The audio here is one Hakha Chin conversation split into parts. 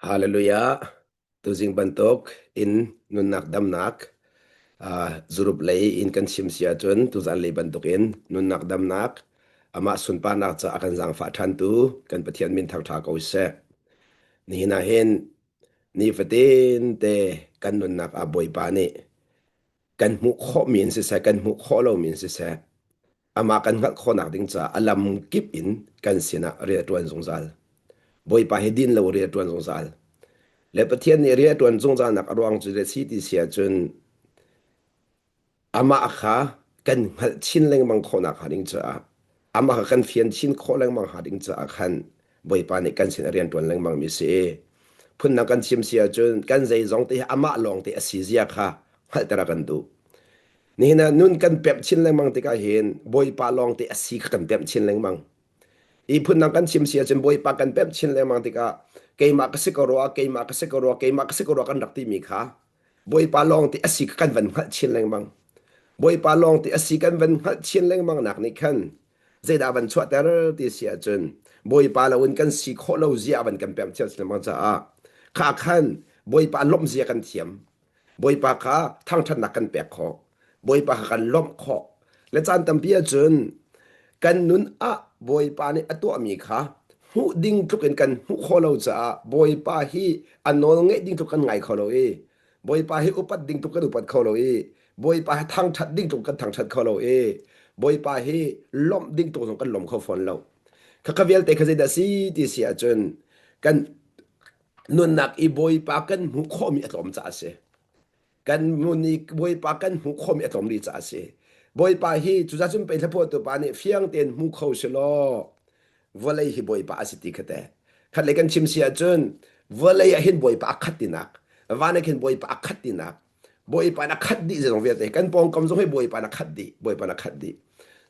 Hallelujah. Tuzing bantuk in nunnak damnak uh, zurup lei in kan chim si ahcun tuzan lei bantuk in nunnak damnak amah sunparnak ca a kan zaangfah ṭhantu kan Pathian min thangṭha ko seh. Nihin ah hin nifatin te kan nunnak ah Bawipa nih kan hmuh khawhmi in siseh kan hmuh khawh lomi in siseh amah kan hngalh khawhnak ding caah a lam kip in kan sinah rian a ṭuan zungzal. Bawipa hi din lo rian a ṭuan zungzal. Le Pathian nih rian a ṭuan zungzalnak a ruang cu le si ti si ahcun amah kha kan hngalh chin lengmang khawhnak hnga ding caah amah kha kan fian chin khawh lengmang hnga ding caah khan Bawipa nih kan sin a rian ṭuan lengmang mi si. Phundang kan chim si ahcun kan zeizong te hi amah lawng te a si zia kha hngalhter a kan duh. Nihin ah nun kan pemh chin lengmang tikah hin Bawipa lawng te a si kha kan pemh chin lengmang. Hi phundang kan chim si ahcun Bawipa kan pemh chin lengmang tikah keimah ka si ko rua, keimah ka si ko rua, keimah ka si ko rua kan rak timi kha Bawipa lawng te a si kha kan van hngalh chin lengmang. Bawipa lawng te a si kan van hngalh chin lengmang nak nih khan zeidah van chuahter ti si ahcun Bawipa loin kan si khawh lo zia van kan pemh chin lengmang caah kha khan Bawipa lawmh zia kan thiam. Bawipa kha thangṭhatnak kan pek khawh. Bawipa kha kan lawmh khawh. Le caan tampi ahcun kan nun ah Bawipa nih a tuahmi kha hmuh ding tluk in kan hmuh khawh lo caah Bawipa hi a nawl ngeih ding tluk kan ngai kho lo i Bawipa hi upat ding tluk kan upat kho lo i Bawipa hi thangṭhat ding tluk kan thangṭhat kho lo i Bawipa hi lawmh ding tluk zong kan lawm kho fawn lo. Khakha vialte kha zeidah si ti si ahcun kan nunnak i Bawipa kan hmuh khawhmi a tlawm caah a si. Kan nun i Bawipa kan hmuh khawhmi a tlawm rih caah a si. Bawipa hi cucaah cun pei hlaphuahtu pa nih fiang tein hmu kho si law vawlei hi Bawipa a si ti kha teh. Khat lei kan chim si ahcun vawlei ah hin Bawipa a khat tinak, van ah khin Bawipa a khat tinak, Bawipa na khat dih zeizong vialte kan pawngkam zong hi Bawipa na khat dih, Bawipa na khat dih.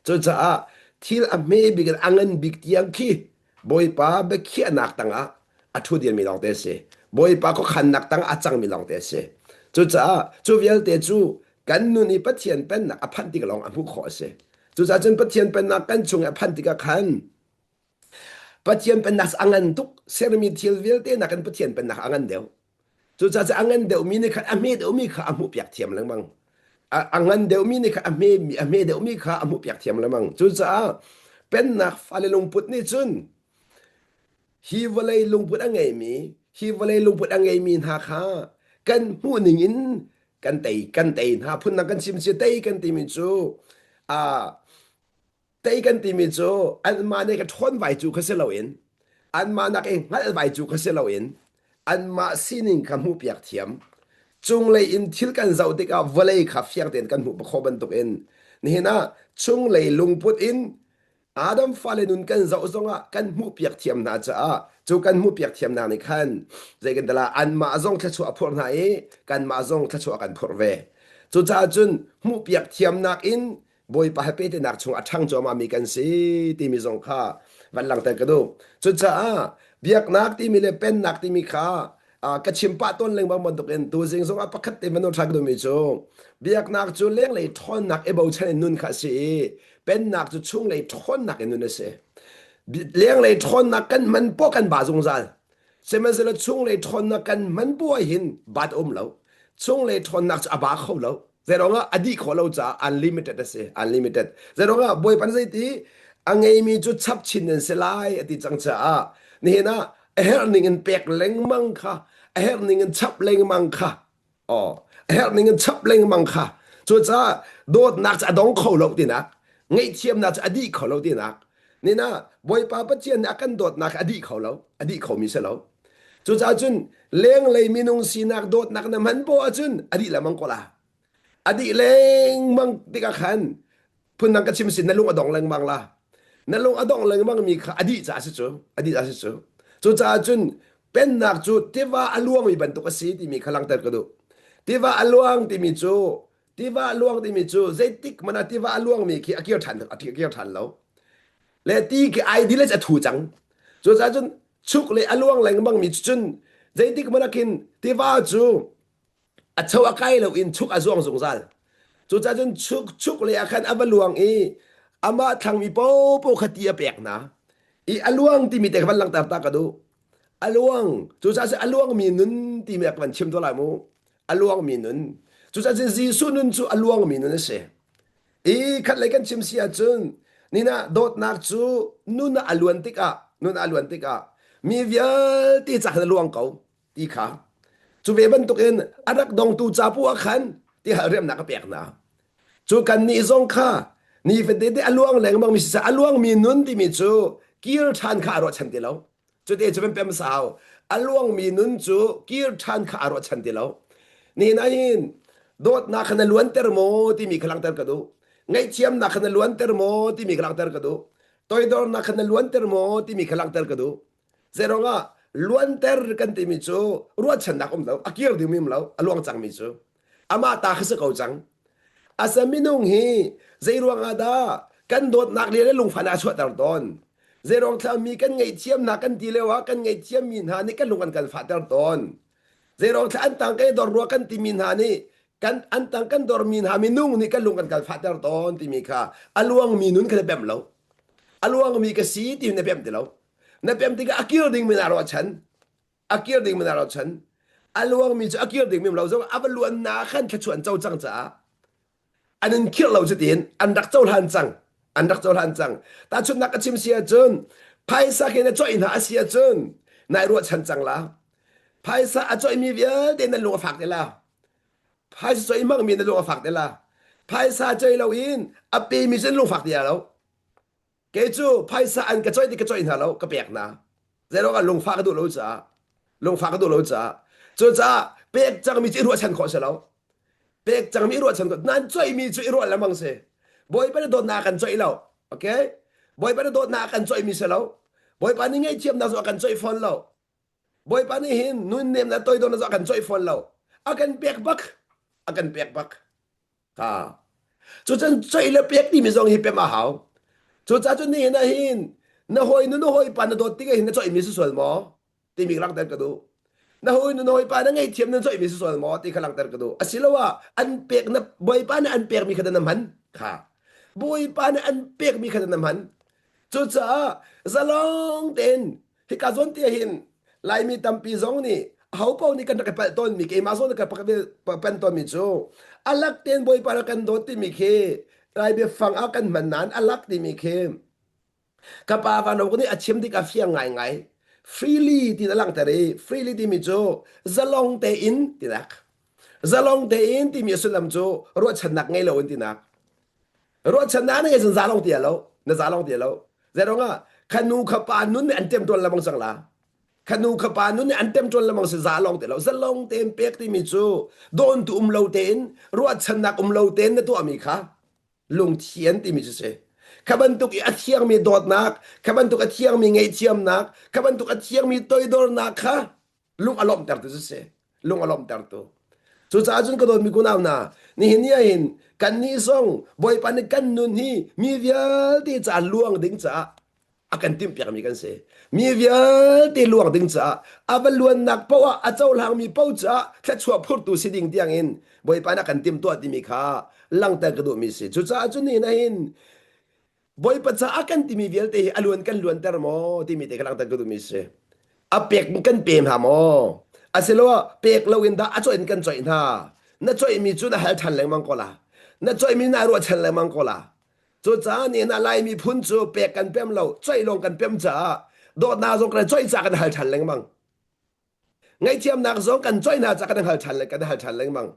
Cucaah thil a hme bik in a ngan bik tiang khi Bawipa biakhiahnak tangah a ṭhu dirmi lawngte a si. Bawipa khuakhannak tangah a cangmi lawngte a si. Cucaah cu vialte cu kan nun i Pathian pennak a phanh tik lawng a hmuh khawh a si. Cucaah cun Pathian pennak kan chung i a phanh tikah khan Pathian pennak a ngan tuk sermi thil vialte nakin Pathian pennak a ngan deuh. Cucaah a ngan deuhmi nih khan a hme deuhmi kha a hmuhpiak thiam lengmang. A, a ngan deuhmi nih khan a hme a hme deuhmi kha a hmuhpiak thiam lengmang. Cucaah pennak fale lungput nih cun hi vawlei lungput a ngeimi hi vawlei lungput a ngeimi hna kha kan hmuh ning in kan tei kan tei hna phundang kan chim si tei kan timi cu a Tei kan timi cu anmah nih ka ṭhawn vai cu kha si loin anmah nak i hngalh vai cu kha si loin anmah sining kha hmuhpiak thiam. Cunglei in thil kan zoh tikah vawlei kha fiang tein kan hmuh khawh bantukin nihin ah chunglei lungput in Adam fale nun kan zoh zongah kan hmuhpiak thiam hna caah cu kan hmuhpiak thiamnak nih khan zei kan tala anmah zong thluachuah a phurh hna i kanmah zong thluachuah a kan phurh ve. Cucaah cun hmuhpiak thiamnak in Bawipa he pehtlaihnak chung a ṭhang cuahmahmi kan si timi zong kha van langhter ka duh. Cucaah biaknak timi le pennak timi kha ka chim pah tawn lengmang bantukin tuzing zongah pakhat te van ṭha ka duhmi cu biaknak cu lenglei ṭhawnnak i bochan in nun kha a si i pennak cu chunglei ṭhawnnak in nun a si. Lenglei ṭhawnnak kan hman poah kan ba zungzal. Sihmanhsehlaw chunglei ṭhawnnak kan hman poah hin bat um lo. Chunglei ṭhawnnak cu a ba kho lo. Zeiruangah a dih khawh lo caah unlimited a si. Unlimited. Zeiruangah Bawipa nih zeiti a ngeimi cu chap chin nan si lai a ti cang caah nihin ah a herh ning in pek lengmang kha a herh ning in chap lengmang kha aw a herh ning in chap lengmang kha cucaah dawtnak cu a dong kho lo tinak ngaihthiamnak cu a dih kho lo tinak nina Bawipa Pathian nih a kan dawtnak a dih kho lo a dih khomi si lo Cucaah cun lenglei minung sinak dawtnak na hman poah ahcun a dih lengmang ko la. A dih lengmang tikah khan phundang ka chim sin na lung a dong lengmang la. Na lung a dong lengmang mi kha a dih caah si cu. A dih caah si cu. Cucaah cun pennak cu tiva a luangmi bantuk a si timi kha langhter ka duh. Tiva a luang timi cu tiva a luang timi cu zeitik hmanh ah tiva a luangmi khi a kir ṭhan a kir ṭhan lo. Le ti khi ai dil a thu cang. Cucaah cun chuk le a luang lengmang mi cun zeitik hmanh ah khin tiva cu a cho a kai lo in chuk a zuang zungzal cucaah cun chuk chuk le ah khan a va luang i amah thlangmi popo kha ti a pek hna i a luang timi te kha van langhter ta ka duh. A luang. Cucaah a luangmi nun timi a kan chim tuah lai mu. A luangmi nun. Cucaah Jesuh nun cu a luangmi nun a si. I khat lei kan chim si ahcun nina dawtnak cu nun ah a luan tikah nun ah a luan tikah mi vialte ca khan a luang ko ti kha cu ve bantukin a rak dongtu ca pu ah khan ti hal riamnak a pek hna. Cu kannih zong kha nifate te a luang lengmang mi siseh a luangmi nun timi cu kir ṭhan kha a ruahchan ti lo. Cute cu kan pem sau. A luangmi nun cu kir ṭhan kha a ruahchan ti lo. Nihin ahhin dawtnak kha na luanter maw timi kha langhter ka duh. Ngaihthiamnak kha na luanter maw timi kha langhter ka duh. Toidornak kha na luanter maw timi kha langhter ka duh. Zeiruangah luanter kan timi cu ruahchannak um lo, a kir dingmi um lo, a luang cangmi cu. Amah ta kha si ko cang. Asa minung hi zeiruangah dah kan dawtnak le lungfahnak a chuahter tawn. Zeiruang thla mi kan ngaihthiamnak kan ti lio ah kan ngaihthiammi hna nih kan lung an kan fahter tawn. Zeiruang thla an tang kan dor rua kan timi hna nih kan an tang kan dormi hna minung nih kan lung kan kan fahter tawn timi kha a luangmi nun kha na pemh lo. A luangmi ka si ti na pemh ti lo. Na pemh tikah a kir dingmi naa ruahchan. A kir dingmi naa ruahchan. A luangmi cu a kir dingmi lo zong a va luannak khan thluachuah an co cang caah an in khirh lo cutin an rak cohlan cang. An rak cohlan cang. Tahchunhnak ka chim si ahcun phaisa khi na coih hna a si ahcun nai ruahchan cang la. Phaisa a coihmi vialte nan lung a fak te la. Phaisa coih hmangmi na lung a fak te la. Phaisa coih loin a pemi cu an lung fak ti lo. Kei cu phaisa an ka coih ti ka coih hna lo, ka pek hna. Zeiruang ah lungfah ka duh lo caah. Lungfah ka duh lo caah. Cucaah pek cangmi cu i ruahchan khawh si lo. Pek cangmi i ruahchan khawh. Nan coihmi cu i ruah lengmang si. Bawipa nih dawtnak a kan coih lo. Okay? Bawipa nih dawtnak a kan coihmi si lo. Bawipa nih ngaihthiamnak cu a kan coih fawn lo. Bawipa nih hin nunnemnak toidornak cu a kan coih fawn lo. A kan pek bak. A kan pek bak. Ha. Cucun coih le pek timi zong hi pem a hau. Cucaah cun nihin ah hin na hawi nu na hawipa na dawt tikah hin na coihmi si sual maw timi langhter ka duh. Na hawi nu na hawipa na ngaihthiam na coihmi si sual maw ti kha langhter ka duh. Asiloah an pek na Bawipa nih an pekmi kha na hman kha. Bawipa nih an pekmi kha na hman. Cucaah zalong tein hika zawn te hin Laimi tampi zong nih aho paoh nih kan rak i palh tawnmi keimah zong nih ka pen tawnmi cu alak tein Bawipa rak kan dawt timi khi Lai biafang ah kan hman nain alak timi khi ka pa vanok nih a chim tik a fiang ngaingai freely ti a langhter i freely timi cu zalong tein tinak zalong tein timi a sullam cu ruahchannak ngei loin tinak Ruahchannak na ngei cun za lawng ti lo na za lawng ti lo zeiruangah kha nu kha pa nun nih an temtual lamang cang la kha nu kha pa nun nih an temtual lamang si za lawng ti lo zalong tein pek timi cu dawntu um lo tein ruahchannak um lo tein na tuahmi kha lungthian timi cu si kha bantuk i a thiangmi dawtnak kha bantuk a thiangmi ngaihthiamnak kha bantuk a thiangmi toidornak kha lung a lawmhtertu cu si lung a lawmhtertu cucaah cun ka dawtmi kunau hna nihin ni ahhin kannih zong Bawipa nih kan nun hi mi vialte caah luang ding caah a kan timhpiakmi kan si mi vialte luang ding caah a va luannak paoh ah a cohlangmi paoh caah thluachuah phurtu si ding tiangin Bawipa nih a kan timhtuah timi kha langhter ka duhmi si cucaah cun nihin ahhin Bawipa caah kan timi vialte hi a luan kan luanter maw timi te ka langhter ka duhmi si. A pek kan pe hna maw? Asiloah pek loin dah a coih in kan coih hna? Na coihmi cu na hal ṭhan lengmang ko la. Na coihmi na ruahchan lengmang ko la. Cucaah nihin ah Lai miphun cu pek kan pem lo, coih lawng kan pem caah dawtnak zong kan coih caah kan hal ṭhan lengmang. Ngaihthiamnak zong kan coih hna caah kan hal ṭhan kan hal ṭhan lengmang.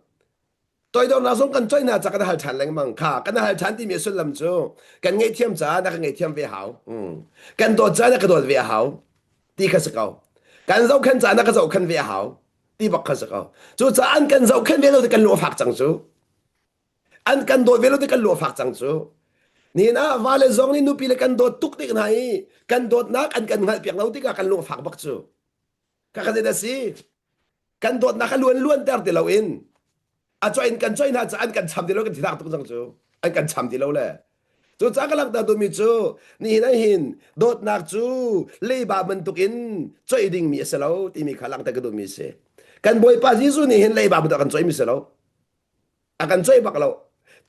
Toidornak zong kan coih hna caah kan hal ṭhan lengmang. Kha kan hal ṭhan timi a sullam cu kan ngaihthiam caah na kan ngaihthiam ve hau. Mm. Kan dawt caah na ka dawt ve a hau ti kha si ko. Kan zohkhenh caah na ka zohkhenh ve a hau ti bak kha si ko. Cucaah an kan zohkhenh ve lo ti kan lung a fak cang cu. An kan dawt ve lo ti kan lung a fak cang cu. Nihin ah vale zong nih nupi le kan dawt tuk tik hna i kan dawtnak an kan hngalhpiak lo tikah kan lung a fak bak cu. Kha zeidah si? Kan dawtnak kha luan luanter ti loin a coih in kan coih hna cu an kan cham ti lo kan thi tuk cang cu an kan cham ti lo le cucaah ka langhter duhmi cu nihin ah hin dawtnak cu leiba bantukin coih dingmi a si lo timi kha langhter ka duhmi a si kan Bawipa Jesuh nih hin leiba bantuk a kan coihmi si lo a kan coih bak lo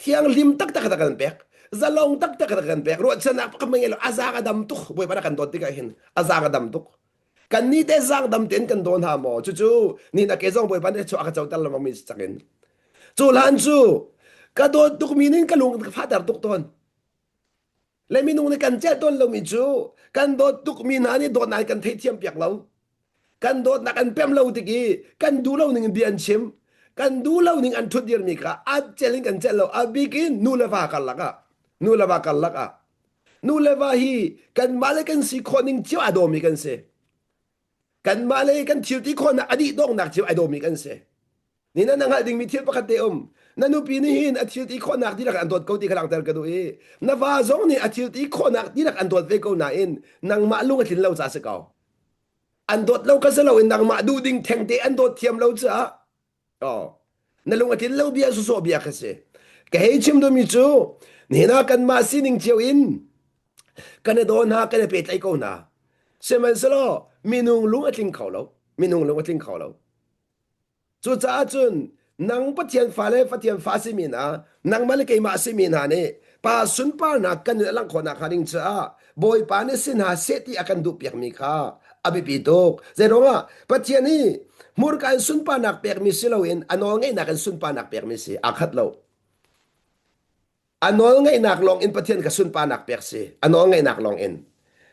thianghlim taktak a kan pek zalong taktak a kan pek ruahchannak pakhat ngei lo a zaang a dam tuk Bawipa na kan dawt tikah hin a zaang a dam tuk. Kannih te zaangdam tein kan daw hna maw? Cucu ni na ke zong Bawipa nih chuah a ka coter lengmang mi cak in. Cu hlan cu ka dawt tukmi ning ka lung ka fahter tuk tawn. Le minung nih kan celh tawn lomi cu kan dawt tukmi hna nih dawtnak kan theihthiam piak lo. Kan dawtnak an pem lo tik i kan duh lo ning in bia an chim. Kan duh lo ning an ṭhut dirmi kha a cel in kan celh lo. A bik in nu le va karlak ah nu le va karlak ah nu le va hi kanmah le kan si khawh ning cio a dawmi kan si. Kanmah le kan thil ti khawhnak a dih donghnak cio a dawmi kan si. Ni na hngalh dingmi thil pakhat te um. Na nupi nih hin a thil ti khawhnak dihlak an dawt ko ti kha langhter ka duh i na va zong nih a thil ti khawhnak dihlak an dawt ve ko nain nangmah lung a tlin lo ca si ko. An dawt lo ka si loin nangmah duh ding thengte an dawt thiam lo caah oh, na lung a tlin lo bia sawsawh bia kha si. Ka hei chim duhmi cu nihin ah kanmah sining cio in kan i daw hna kan i pehtlaih ko hna. Sihmanhsehlaw minung lung a tling kho lo. Minung lung a tling kho lo. Cucaah cun nang Pathian fale Pathian fa simi hna, nangmah le keimah simi hna nih pa sunparnak kan nun a langh khawhnak hnga ding caah Bawipa nih si hna seh ti a kan duhpiakmi kha a biapi tuk. Zeiruangah Pathian hi hmurka in sunparnak pekmi si loin a nawlngeihnak in sunparnak pekmi si aa khat lo. A nawlngeihnak lawng in Pathian kha sunparnak pek si. A nawlngeihnak lawng in.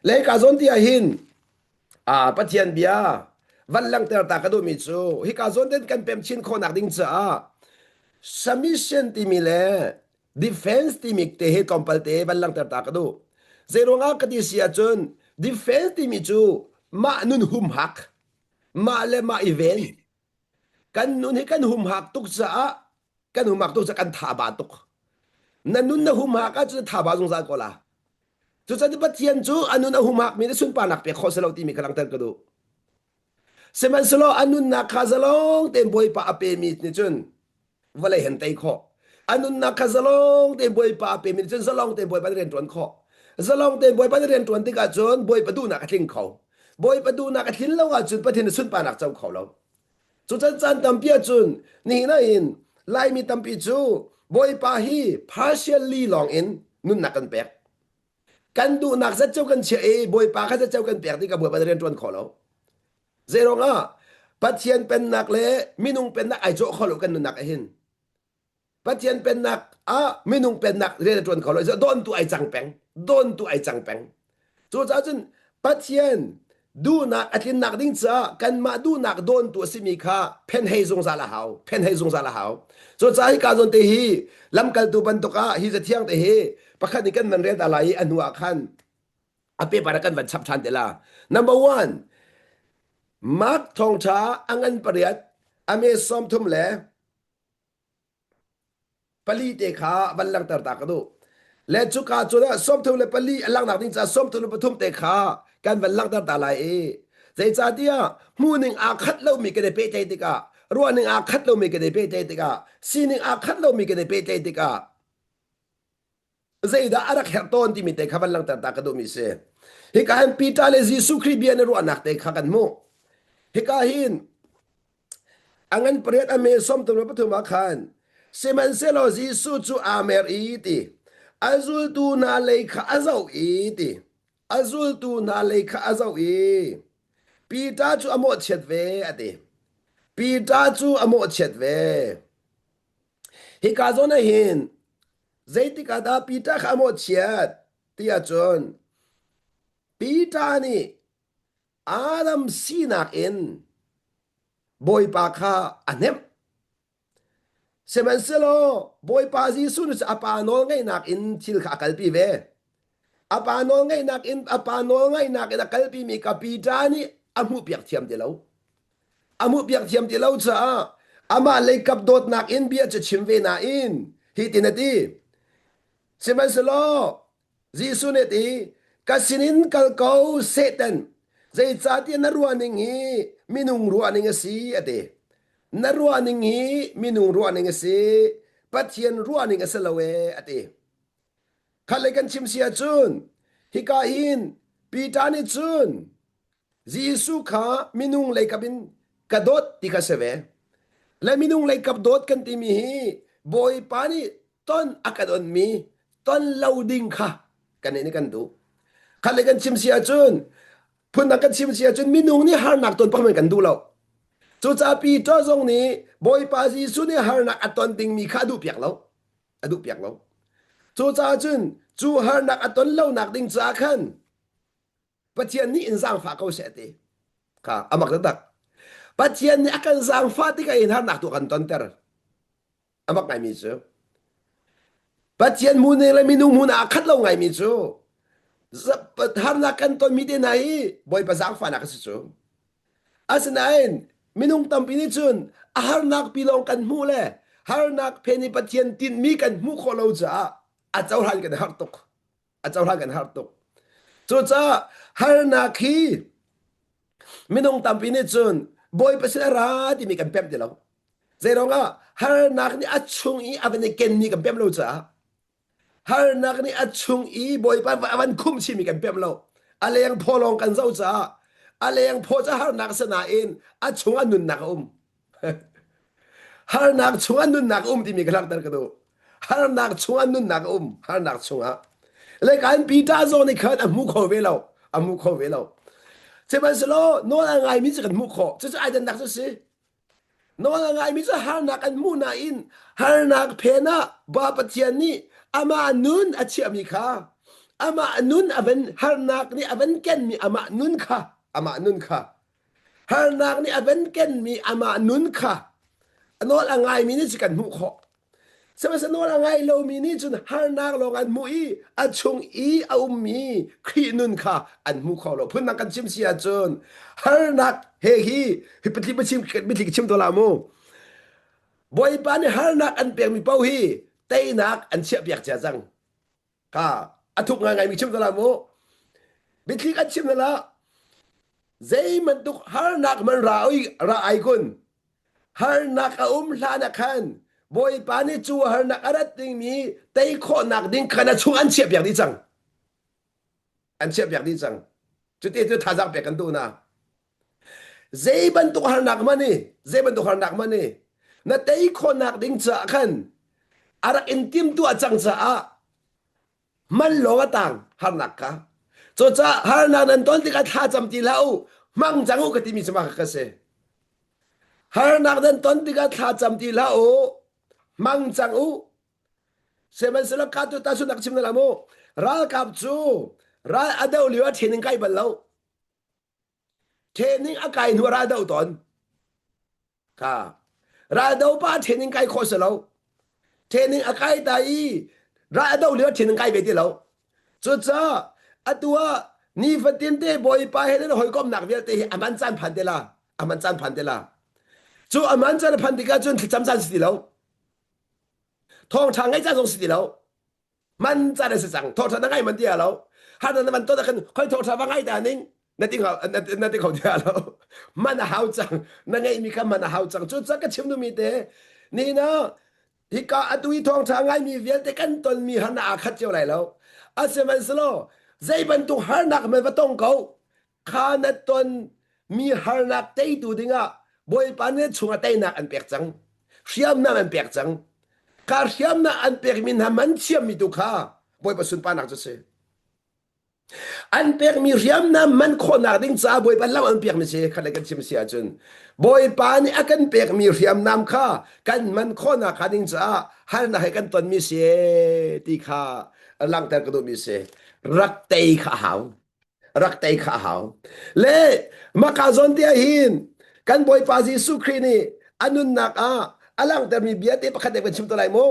Le hika zawn ti ah hin ah Pathian bia van langhter ta ka duhmi cu hika zawn ten kan pem chin khawhnak ding caah submission timi le defense timi te hi tlawmpal te van langhter ta ka duh. Zeiruangah ka ti si ahcun defense timi cu mah nun humhak, mah le mah i ven, Kan nun hi kan humhak tuk caah kan humhak tuk caah kan thaba tuk. Na nun na humhak ahcun thaba zungzal ko la. Cucaah Pathian cu a nun a humhak mi nih sunparnak pek khawh si lo timi kha langhter ka duh. Sihmanhsehlaw a nunnak kha zalong tein Bawipa a pemi nih cun vawlei hen tei khawh. A nunnak kha zalong tein Bawipa a pemi nih cun zalong tein Bawipa nih rian ṭuan khawh. Zalong tein Bawipa nih rian ṭuan tikah cun Bawipa duhnak a tling kho. Bawipa duhnak a tlin lo ahcun Pathian nih sunparnak co kho lo. Cucan caan tampi ahcun nihin ahhin Laimi tampi cu Bawipa hi partially lawng in nunnak kan pek. Kan duhnak zat cu kan chiah i Bawipa kha zat cu kan pek tikah Bawipa nih rian ṭuan kho lo. Zeiruang ah Pathian pennak le minung pennak ai cawh kho lo kan nunnak ahhin. Pathian pennak ah minung pennak rian a ṭuan kho lo. Dawntu ai cang peng. Dawntu ai cang peng. Cucaah cun Pathian duhnak a tlinnak ding caah kanmah duhnak dawntu a simi kha phen hei zungzal a hau. Phen hei zungzal a hau. Cucaah hika zawn te hi lamkaltu bantuk ah hi cathiang te hi pakhat nih kan van rel ta lai i a hnu ah khan a paper ah kan van chap ṭhan te la. Number one, Mark thawngṭha a ngan pariat a me 30 le pali te kha van langhter ta ka duh. Le cuka cun ah 34 a langhnak ding caah 33 te kha kan van langhter ta lai i zeicahtiah hmuhning aa khat lomi kan i pehtlaih tikah ruahning aa khat lomi kan i pehtlaih tikah sining aa khat lomi kan i pehtlaih tikah zeidah a rak herh tawn timi te kha van langhter ta ka duhmi si. Hika hin Peter le Jesuh Khrih bia na ruahnak te kha kan hmuh. Hika hin a ngan pariat a me 33 ah khan sihmanhsehlaw Jesuh cu aa mer i ti a zultu hna lei kha a zoh i ti a zultu hna lei kha a zoh i Peter cu a mawhchiat ve a ti. Peter cu a mawhchiat ve. Hika zawn ah hin zeitik ah dah Peter kha a mawhchiat ti ahcun Peter nih Adam sinak in Bawipa kha a hnemh. Sihmanhsehlaw Bawipa Jesuh nih a pa nawlngeihnak in thil kha a kalpi ve. A pa nawlngeihnak in a pa nawlngeihnak in a kalpimi kha Peter nih a hmuhpiak thiam ti lo. A hmuhpiak thiam ti lo caah amah leikap dawtnak in bia cu chim ve nain hitin a ti. Sihmanhsehlaw Jesuh nih a ti, ka sinin kal ko Satan, zeicahtiah na ruahning hi minung ruahning a si a ti. Na ruahning hi minung ruahning a si, Pathian ruahning a si lo ee a ti. Khat lei kan chim si ahcun hika hin Peter nih cun Jesuh kha minung leikap in ka dawt ti kha si ve. Le minung leikap dawt kan timi hi Bawipa nih ton a kan onmi ton lo ding kha kan nih kan duh. Khat lei kan chim si ahcun Phundang kan chim si ahcun minung nih harnak ton pakhat kan duh lo. Cucaah Peter zong nih Bawipa Jesuh nih harnak a ton dingmi kha a duhpiak lo. A duhpiak lo. Cucaah cun cu harnak a ton lonak ding caah khan Pathian nih in zaangfah ko seh ti. Kha a mak taktak. Pathian nih a kan zaangfah tikah in harnak tu a kan tonter. A mak ngaimi cu. Pathian hmuhning le minung hmun ah khat lo ngaimi cu harnak kan tonmi te hna hi Bawipa zaangfahnak a si cu. Asinain minung tampi nih cun a harnak pi lawng kan hmuh le harnak phen i Pathian tinhmi kan hmuh khawh lo caah a cohlan kan har tuk. A cohlan kan har tuk. Cucaah harnak hi minung tampi nih cun Bawipa sin a ra timi kan pemh ti lo. Zeiruangah harnak nih a chung i a van i kenmi kan pemh lo caah harnak nih a chung i Bawipa a van khumh chihmi kan pemh lo. A leng phaw lawng kan zoh caah a leng phaw cu harnak si nain a chung ah nunnak a um. Harnak chung ah nunnak a um timi ka langhter ka duh. Harnak chung ah nunnak a um. Harnak chungah. Le kan Peter zong nih khan a hmu kho ve lo. A hmu kho ve lo. Sihmanhsehlaw nawl a ngaimi cu kan hmuh khawh. Cucu ai dannak cu si. Nawl a ngaimi cu harnak an hmuh nain harnak phen ah Ba Pathian nih amah nun a chiahmi kha amah nun a van harnak nih a van kenmi amah nun kha amah nun kha harnak nih a van kenmi amah nun kha a nawl a ngaimi nih cu kan hmuh khawh. Sihmanhsehlaw nawl a ngai lomi nih cun harnak lawng an hmuh i a chung i a ummi Khrih nun kha an hmu kho lo. Phundang kan chim si ahcun harnak he hi hi patli chim mitthli chim to la mu. Bawipa nih harnak an pekmi paoh hi teinak an chiahpiak cia cang. Ka a thuk ngaingai mi chim to la mu. Biathli kan chim la zei bantuk harnak man ra oi ra ai kun harnak a um hlan ah khan Bawipa nih cu harnak a rat dingmi tei khawhnak ding khan a chung an chiahpiak dih cang. An chiahpiak dih cang. Cuti cu thazaang pek kan duh na. Zei bantuk harnak hmanh hi, zei bantuk harnak hmanh hi, na tei khawhnak ding caah khan a rak in timtuah cang caah man lawng a tang harnak kha. Cucaah harnak nan ton tikah thla cam ti hlah u, hmang cang u ka timi cu mah ka si. Harnak nan ton tikah thla cam ti hlah u, hmang cang u. Sihmanhsehlaw ka tu tahchunhnak chim na la mu. Ralkap cu ral a do lio ah training kai bal lo. Training a kai hnu ah ral do tawn. Kha ral do pa training kai khawh si lo. Training a kai ta i ral a do lio ah training kai ve ti lo. Cucaah atu ah nifatin te Bawipa he nan hawikomhnak vialte hi a man caan phan te la. A man caan phan te la. Cu a man caan a phan tikah cun thlacam caan si ti lo. Thawngṭha ngaih caan zong si ti lo. Man caan a si cang. Thawngṭha na ngai man ti lo. Har na van ton ah khan khoi thawngṭha va ngai ta ning na ti na ti kho ti lo. Man a hau cang. Na ngeihmi kha man a hau cang. Cucaah ka chim duhmi te ni na hika atu i thawngṭha ngaimi vialte kan tonmi harnak aa khat cio lai lo. Asihmanhsehlaw zei bantuk harnak hmanh va tong ko kha na ton mi harnak teitu dingah Bawipa nih chungah teinak an pek cang. Hriamnam an pek cang. Kha hriamnam an pekmi hna man thiammi tu kha Bawipa sunparnak cu si. An pekmi hriamnam man khawhnak ding caah Bawipa lam an pekmi si khat le kan chim si ahcun Bawipa nih a kan pekmi hriamnam kha kan man khawhnak kha ding caah harnak he kan tonmi si ti kha langhter ka duhmi si. Rak tei kha a hau. Rak tei kha a hau. Le maka zawn te ah hin kan Bawipa Jesuh Khrih nih a nunnak ah a langhtermi bia te pakhat kan chim te lai mu.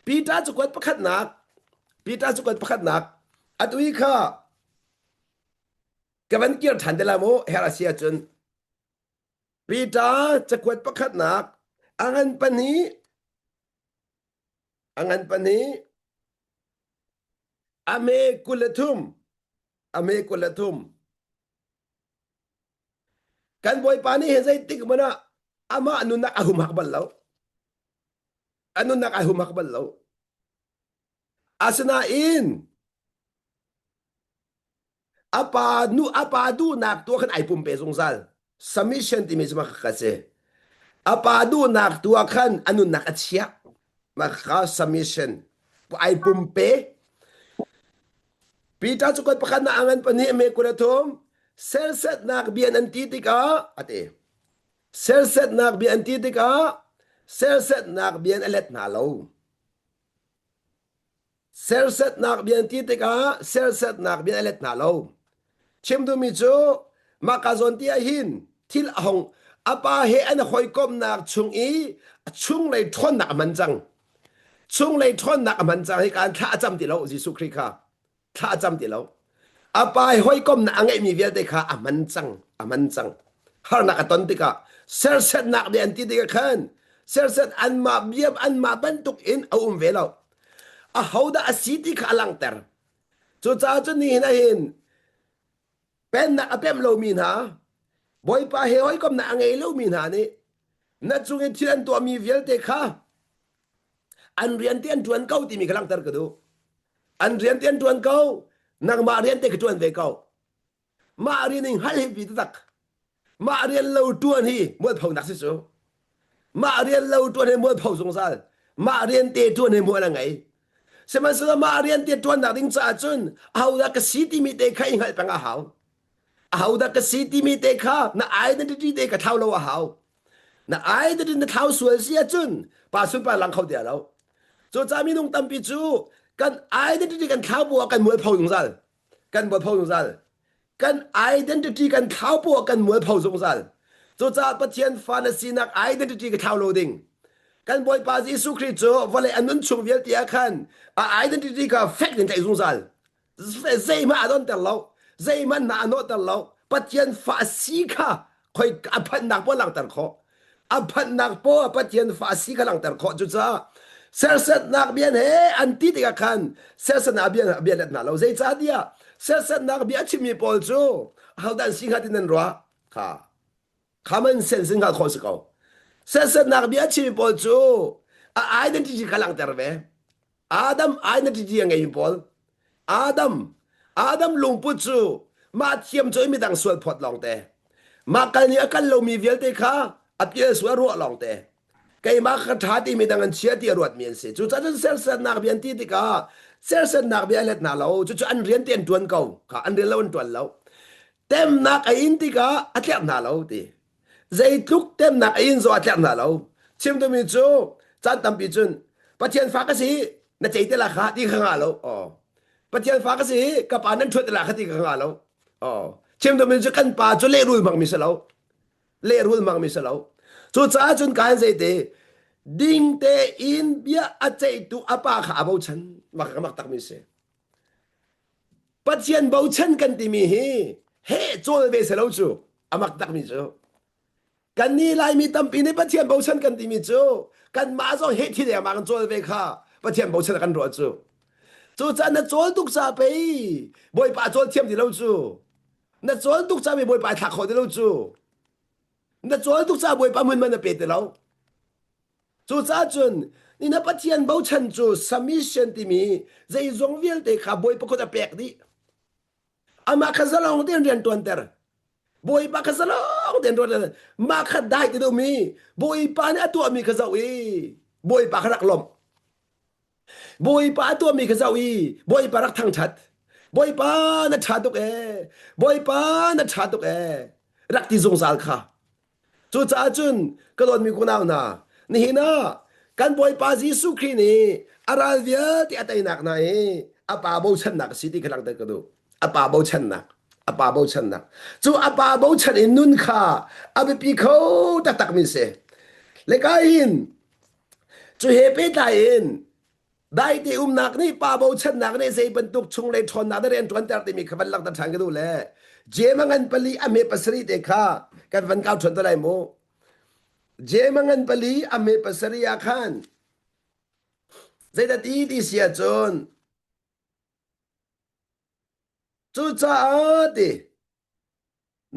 Peter cakuat pakhatnak Peter cakuat pakhatnak atu hi kha ka van kir ṭhan te lai mu her a si ahcun Peter cakuat pakhatnak a ngan pahnih a ngan pahnih a me 23 a me 23 kan bawipa nih hi zeitik hmanh ah amah nunnak a humhak bal lo a nunnak ai humhak bal lo. Asinain a pa nu a pa duhnak tu ah khan ai pumpe zungzal. Submission timi cu mah kha si. A pa duhnak tu ah khan a nunnak a chiah. Mah kha submission. Ai pumpe. Peter cu kut pakhat na angan pahnih me 23 sersetnak bia nan ti tikah a ti. Sersetnak bia an ti tikah sersetnak bia a let hna lo. Sersetnak bia an ti tikah sersetnak bia a let hna lo. Chim duhmi cu mah ka zawn ti ah hin thil a hong a pa he an hawikomhnak chung i a chunglei ṭhawnnak a hman cang. Chunglei ṭhawnnak a hman cang hi kaan thla a cam ti lo Jesuh Khrih kha thla a cam ti lo. A pa he hawikomhnak a ngeihmi vialte kha a hman cang, a hman cang. Harnak a ton tikah sersetnak bia an ti tikah khan serset anmah bia anmah bantuk in a um ve lo. Ahodah a si ti kha a langhter. Cucaah cun nihin ah hin pennak a pemh lomi hna, Bawipa he hawikomhnak a ngei lomi hna nih na cung i thil an tuahmi vialte kha an rian te an ṭuan ko timi kha langhter ka duh. An rian te an ṭuan ko, nangmah rian te ka ṭuan ve ko. Mah rian in hngalh hi pi taktak. Mah rian lo ṭuan hi mualphonak si cu. Mah rian lo ṭuan hi mualpho zungzal. Mah rian te ṭuan hi mual a ngei. Sihmanhsehlaw mah rian te ṭuannak ding caah cun ahodah ka si timi te kha i hngalh peng a hau. Ahodah ka si timi te kha na identity te ka thlau lo a hau. Na identity na thlau sual si ahcun pa sunpar lang kho ti lo. Cucaah minung tampi cu kan identity kan thlau bu ah kan mualpho zungzal. Kan mualpho zungzal. Kan identity kan thlau poah kan mualpho zungzal. Cucaah Pathian fa na sinak identity ka thlau lo ding. Kan Bawipa Jesuh Khrih cu vawlei a nun chung vialte ah khan a identity kha fek in tlaih zungzal. Zeihmanh a donter lo. Zeihmanh hna a nawhter lo. Pathian fa a si kha khoi a phanhnak poah langhter khawh. A phanhnak poah Pathian fa a si kha langhter khawh. Cucaah sersetnak bian he an ti tikah khan sersetnak bia bia let hna lo. Zeicahtiah sersetnak bia a chimmi pawl cu ahodah an si hnga ti nan ruah? Kha common sense in hngalh khawh si ko. Sersetnak bia a chimmi pawl cu a identity kha langhter ve. Adam identity a ngei pawl. Adam Adam lungput cu mah thiam cu midang sual phawt lawngte. Mah kal nih a kal lomi vialte kha a pial sual ruah lawngte. Keimah ka ṭha ti midang an chia ti a ruatmi an si. Cucaah cun sersernak bia an ti tikah sersernak bia a let hna lo. Cucu an rian te an ṭuan ko. Kha an rian lo an ṭuan lo. Temnak a in tikah a tlerh hna lo ti. Zeitluk temnak a in zong a tlerh hna lo. Chim duhmi cu caan tampi cun Pathian fa ka si na cei te la kha ti kha nga lo. Oh. Pathian fa ka si ka pa nan ṭhuat te la kha ti kha nga lo. Oh. Chim duhmi cu kan pa cu lehrul hmangmi si lo. Lehrul hmangmi si lo. Cucaah cun kaan zeite ding tein bia a ceihtu a pa kha a bochan. Mak ka mak takmi si. Pathian bochan kan timi hi heh cawl ve se lo cu a mak takmi cu. Kannih Laimi tampi nih Pathian bochan kan timi cu kanmah zong heh thi dengmang kan cawl ve kha Pathian bochan kan ruah cu. Cucaah na cawl tuk ca pei Bawipa cawl thiam ti lo cu. Na cawl tuk ca pei Bawipa thlak khawh ti lo cu. Na cawl tuk ca Bawipa hmun man na pe ti lo. Cucaah cun ni na Pathian bochan cu submission timi zeizong vialte kha Bawipa kut a pek dih. Amah kha zalong tein rian ṭuanter. Bawipa kha zalong tein rian Mah kha dai ti duhmi Bawipa nih a tuahmi kha zoh i Bawipa kha rak lawmh. Bawipa a tuahmi kha zoh i Bawipa rak thangṭhat. Bawipa na ṭha tuk ee. Bawipa na ṭha tuk ee. Rak ti zungzal kha. Cucaah cun ka dawtmi kunau hna, nihin ah kan Bawipa Jesuh Khrih nih a ral vialte a teinak hna hi a pa bochannak a si ti kha langhter ka duh. A pa bochannak. A pa bochannak. Cu a pa bochan in nun kha a biapi kho taktakmi si. Le ka hin cu he pehtlai in Daite umnak nih pa bochannak nih zei bantuk chunglei ṭhawnnak na rian ṭuanter timi kha van langhter ṭhan ka duh le Jem a ngan pali a hme pasarih te kha kan van kau ṭhan te lai mu. Jem a ngan pali a hme pasarih ah khan zeidah ti ti si ahcun cucaah ti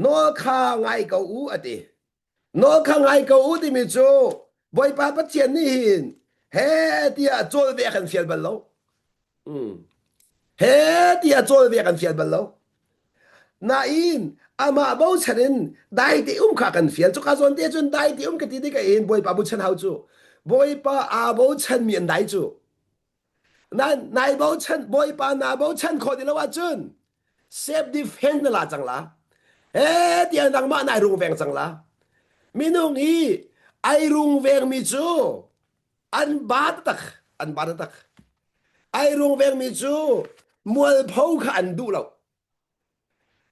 Nawl kha ngai ko u a ti. Nawl kha ngai ko u timi cu Bawipa Pathian nih hin he tiah cawl ve a kan fial bal lo. Mm. He tiah cawl ve a kan fial bal lo. Nain amah bochan in dai te um kha kan fial. Cuka zawn te cun dai te um ka ti tikah in Bawipa bochan hau cu. Bawipa aa bochan mi an dai cu. Na nai bochan Bawipa naa bochan khawh ti lo ahcun self defense na la cang la. He tiah nangmah nai rungveng cang la. Minung hi ai rungvengmi cu an ba tak an ba tak. Ai rungvengmi cu mualpho kha an duh lo.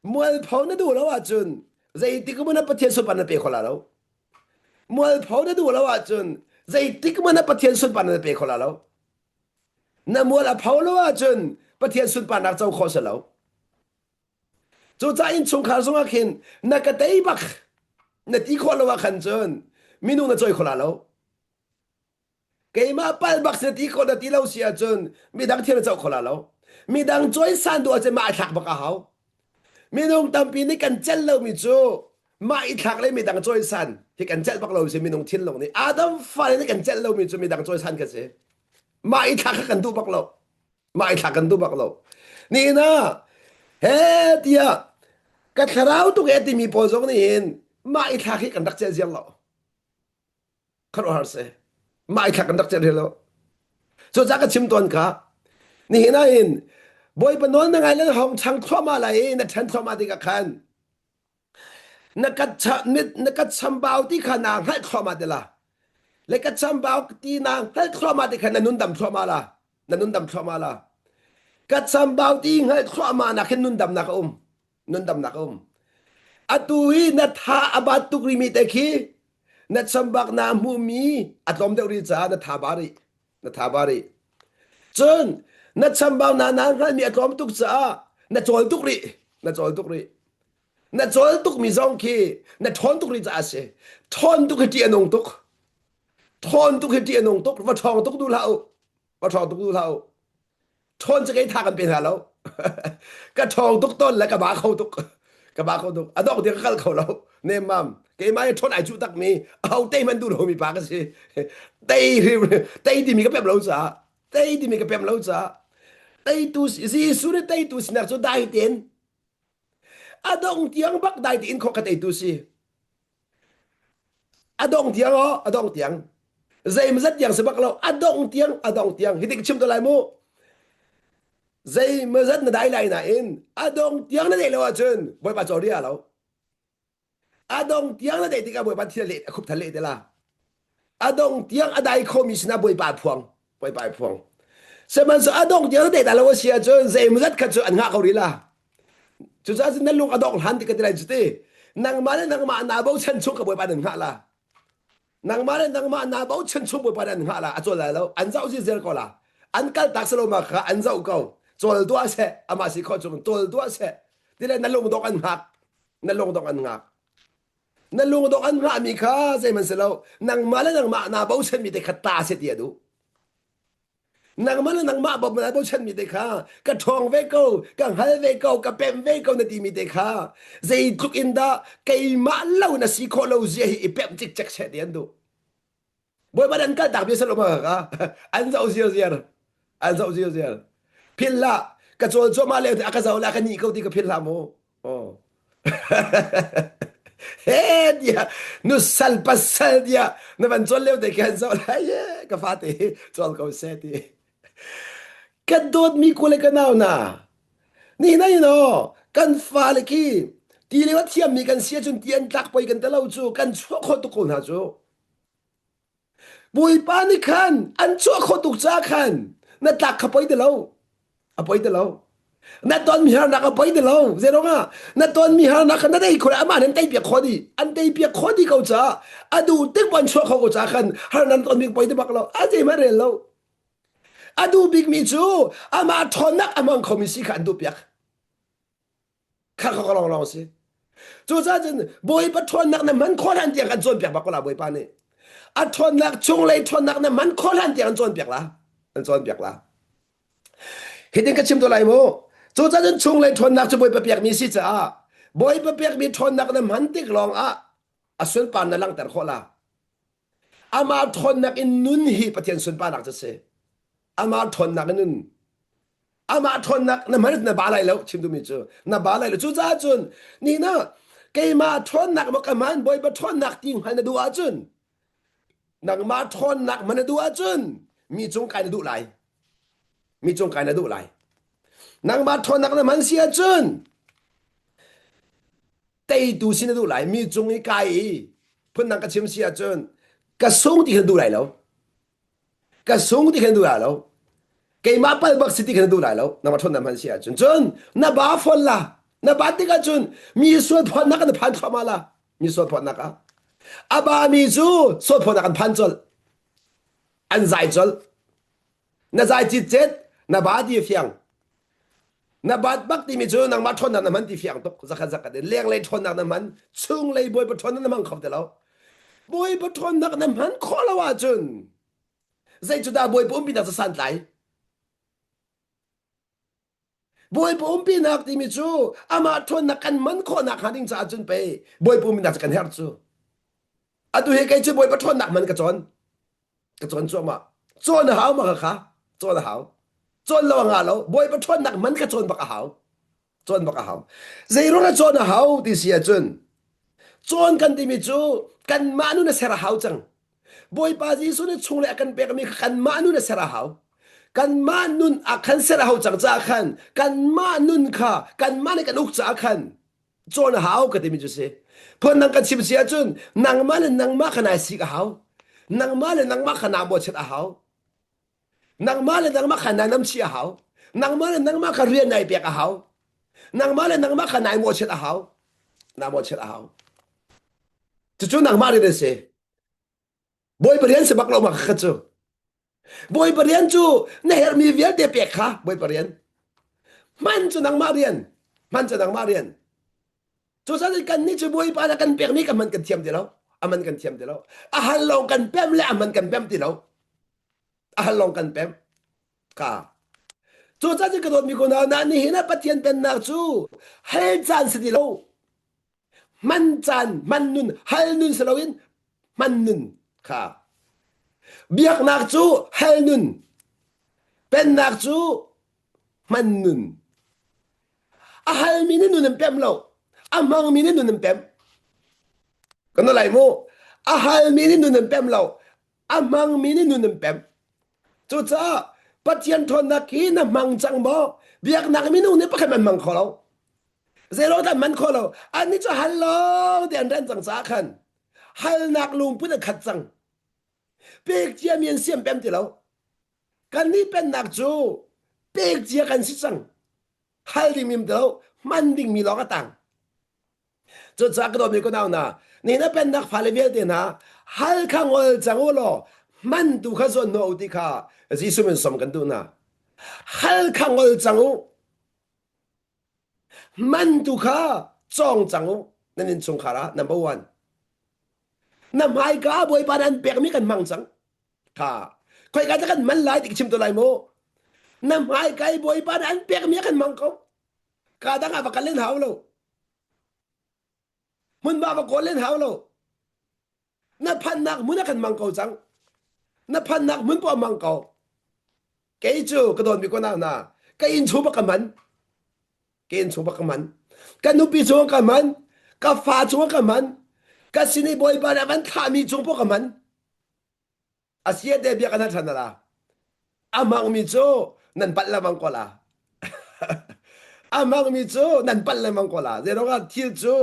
Mualpho na duh lo ahcun zeitik hmanh ah Pathian sunparnak na pe kho la lo. Mualpho na duh lo ahcun zeitik hmanh ah Pathian sunparnak na pe kho la lo. Na mual a pho lo ahcun Pathian sunparnak co khawh si lo. Cucaah innchungkhar zongah khin na ka tei bak na ti khawh lo ah khan cun minung na cawi kho la lo. Keimah pal bak si ti ko na ti lo si ahcun midang thil na coh kho la lo. Midang cawisan duh ahcun mah i thlak bak a hau. Minung tampi nih kan celh lomi cu mah i thlak le midang cawisan hi kan celh bak lo si minung thinlung nih. Adam fale nih kan celh lomi cu midang cawisan kan si. Mah i thlak kha kan duh bak lo. Mah i thlak kan duh bak lo. Nihin ah he tiah ka thlarau tuk e timi pawl zong nih hin mah i thlak hi kan rak celh ziar lo. Khuaruahhar si. Mah i thlak kan rak celh lo. Cucaah ka chim tawn kha nihin ah hin Bawipa nawl na ngai le na hong chang thluahmah lai i na ṭhen thluahmah tikah khan na kat na kat chambau ti kha naa hngalh thluahmah te la. Le ka chambau ti naa hngalh thluahmah ti kha na nun dam thluahmah la. Na nun dam thluahmah la. Ka chambau ti hngalh thluahmah nak hin nun damnak a um. Nundamnak a um. Atu hi na tha a bat tuk rimi te khi na chambak na hmuhmi a tlawm deuh rih caah na tha ba rih. Na tha ba rih. Cun na chambau na na hngalhmi a tlawm tuk caah na cawl tuk rih. Na cawl tuk rih. Na cawl tukmi zong khi na ṭhawn tuk rih caah a si. Ṭhawn tuk hi ṭih a nung tuk. Ṭhawn tuk hi ṭih a nung tuk. Va ṭhawng tuk duh hlah u. Va ṭhawng tuk duh hlah u. ṭhawn cu kei tha kan pe hna lo ka ṭhawng tuk tawn le ka ba kho tuk ka ba kho tuk a dok tiang ka kal kho lo nemmam keimah hi ṭhawn ai cuh takmi aho tei hmanh duh lomi pa ka si tei tei timi ka pem lo caah tei timi ka pem lo caah teitu Jesuh nih teitu sinak cu dai tein a dong tiang bak dai tein khawh ka teitu si A dong tiang aw, a dong tiang. Zeimazat tiang si bak lo, a dong tiang, a dong tiang. Hi tik chim to lai mu. Zeimazat na dai lai nain a dong tiang na deih lo ahcun Bawipa caw ria lo. A dong tiang na deih tikah Bawipa thil leh a khup thal leh te la. A dong tiang a dai khomi sinah Bawipa phuang. Bawipa phuang. Sihmanhsehlaw a dong tiang na deih ta lo a si ahcun zeimazat khat cu an ngah ko rih la. Cucaah cun na lung a dongh hlan ti ka ti lai cu ti. Nangmah le nangmah naa bochan chung ka Bawipa nan hngah la. Nangmah le nangmah naa bochan chung Bawipa nan hngah la. A cawl lai lo. An zoh ziziar ko la. An kal tak selo ma kha an zoh ko. Cawl duah seh. Amah si khawh chung cawl duah seh. Ti le na lung dongh an hngak. Na lung dongh an hngak. Na lung dongh an hngahmi kha zeihmanh si lo. Nangmah le nangmah naa bochanmi te kha ta seh ti a duh. Nangmah le nangmah bawm na bochanmi te kha ka ṭhawng ve ko, ka hngal ve ko, ka pemh ve ko na timi te kha zeitluk in dah keimah lo na si khawh lo zia hi i pemh cikcek seh ti an duh. Bawipa an kal tak bia salo ma ka an zoh ziarziar an zoh ziarziar phil hlah ka cawl cuahmah lio te a ka zoh la ka ni ko ti ka phil hlah mu Oh. He dia nu sal pasal dia na van chol leo te khan zo lai ye ka fa te chol ko se ti ka dawt mi ko le ka nau na ni na you know kan fa le ki ti le thiam mi kan sia chun ti an tlak poi kan te lo chu kan chuah kho tuk ko hna chu Bawipa nih khan an chuah khawh tuk caah khan na tlak kha poi ti lo. A poi ti lo. Na tonmi harnak a poi ti lo. Zeiruangah na tonmi harnak kha na tei khawh amah nih an tei piak khawh dih. An tei piak khawh dih ko caah a duh tik an chuah khawh ko caah khan harnak na tonmi poi ti bak lo. A zeihmanh rel lo. A duh bikmi cu amah ṭhawnnak a hmang khomi si kha an duh piak. Kha kha lawng lawng si. Cucaah cun Bawipa ṭhawnnak na hman khawh hlan tiang kan cawnpiak bak ko la Bawipa nih. A ṭhawnnak chunglei ṭhawnnak na hman khawh hlan tiang an cawnpiak la. An cawnpiak la. Hitin ka chim to lai mu. Cucaah cun chunglei ṭhawnnak cu Bawipa pekmi si caah Bawipa pekmi ṭhawnnak na hman tik lawng ah a sunpar na langhter khawh la. Amah ṭhawnnak in nun hi Pathian sunparnak cu si. Amah ṭhawnnak in nun amah ṭhawnnak na hman na ba lai lo chim duhmi cu na ba lai lo cucaah cun ni na keimah ṭhawnnak maw ka hman bawipa ṭhawnnak ti hngal na duh ahcun nangmah ṭhawnnak man na duh ahcun mi cung kai na duh lai. Mi cung kai na duh lai. Nangmah ṭhawnnak na hman si ahcun teitu si na duh lai. Mi cung i kai i phundang ka chim si ahcun ka sung ti kha na duh lai lo. Ka sung ti kha na duh lai lo. Keimah pal bak si ti kha na duh lai lo. Nangmah ṭhawnnak hman si ahcun. Cun na ba fawn la. Na ba tikah cun mi sual phawtnak na phan thluahmah la. Mi sual phawtnak ah. A ba mi cu sual phawtnak an phan colh. An zai colh. Na zai citcet, na ba ti fiang. Na bat bak timi cu nangmah ṭhawnnak na hman ti fiang tuk. Zakhat zakhat in lenglei ṭhawnnak na hman, chunglei Bawipa ṭhawnnak na hmang kho ti lo. Bawipa ṭhawnnak na hman khawh lo ahcun zei cu dah Bawipa umpinak cu santlai? Bawipa umpinak timi cu amah ṭhawnnak kan man khawhnak hnga ding caah cun pei Bawipa umpinak cu kan herh cu. Atu hi kei cu Bawipa ṭhawnnak man ka cawn. Ka cawn cuahmah. Cawn a hau ma kha cawn a hau. Cawn lo a ngah lo. Bawipa ṭhawnnak man ka cawn bak a hau. Cawn bak a hau. Zei ruang ah cawn a hau ti si ahcun cawn kan timi cu kanmah nun a ser a hau cang. Bawipa Jesuh nih chunglei a kan pekmi kha kanmah nun a ser a hau. Kanmah nun ah khan ser a hau cang caah khan kanmah nun kha kanmah nih kan uk caah khan cawn a hau ka timi cu si. Phundang kan chim si ahcun nangmah le nangmah kha nai sik a hau. Nangmah le nangmah kha naa mawhchiat a hau. Nangmah le nangmah kha nai namchih a hau. Nangmah le nangmah kha rian nai pek a hau. Nangmah le nangmah kha nai mawhchiat a hau. Naa mawhchiat a hau. Cucu nangmah rian a si. Bawipa rian si bak lo ma kha cu. Bawipa rian cu na herhmi vialte pek kha Bawipa rian. Hman cu nangmah rian. Hman cu nangmah rian. Cucaah kan nih cu Bawipa na kan pekmi kan man kan thiam ti lo. A man kan thiam ti lo. A hal lawng kan pem le a man kan pem ti lo. A hal lawng kan pem. Ka. Cucaah ka dawtmi ko hna, nihin ah Pathian pennak cu hal caan si ti lo. Hman caan, hman nun, hal nun si loin hman nun kha. Biaknak cu hal nun, pennak cu hman nun. A halmi nih nun an pem lo, a hmangmi nih nun an pem. Kan lai mu, a halmi nih nun an pem lo, a hmangmi nih nun an pem. Cucaah Pathian ṭhawnnak hi na hmang cang maw? Biaknak minung nih pakhat man hmang kho lo. Zeilo dah man kho lo. Annih cu hal lo ti an ren cang caah khan halnak lungput an khat cang. Pek ciami an siam pem ti lo. Kannih pennak cu pek cia kan si cang. Hal dingmi um ti lo, hman dingmi lawng a tang. Cucaah ka dawtmi ka nau hna, nihin a pennak fale vialte hna, hal kha ngol cang u law hman tu kha zawn hnawh u ti kha Jesuh min som kan duh hna. Hal kha ngol cang u. Man tu kha cawng cang u nan innchungkhar ah number one. Na hmaika ah Bawipa nih an pekmi kan hmang cang. Kha khoika dah kan man lai ti ka chim to lai mu. Na hmaika i Bawipa nih an pekmi ah kan hmang ko. Ka dang ah va kal len hau lo. Hmunhma va kawl len hau lo. Na phannak hmun ah kan mang ko cang. Na phannak hmun poah mang ko. Kei cu ka dawtmi ko hna ka inn chung bak ka man. Ka inn chung bak ka man. Ka nupi chung ka man. Ka fa chung ka man. Ka sin i Bawipa nih a van thlahmi cung poah ka man. A sia te bia kan hal ṭhan la. A hmangmi cu nan palh lengmang ko la. A hmangmi cu nan palh lengmang ko la. Zeiruangah thil cu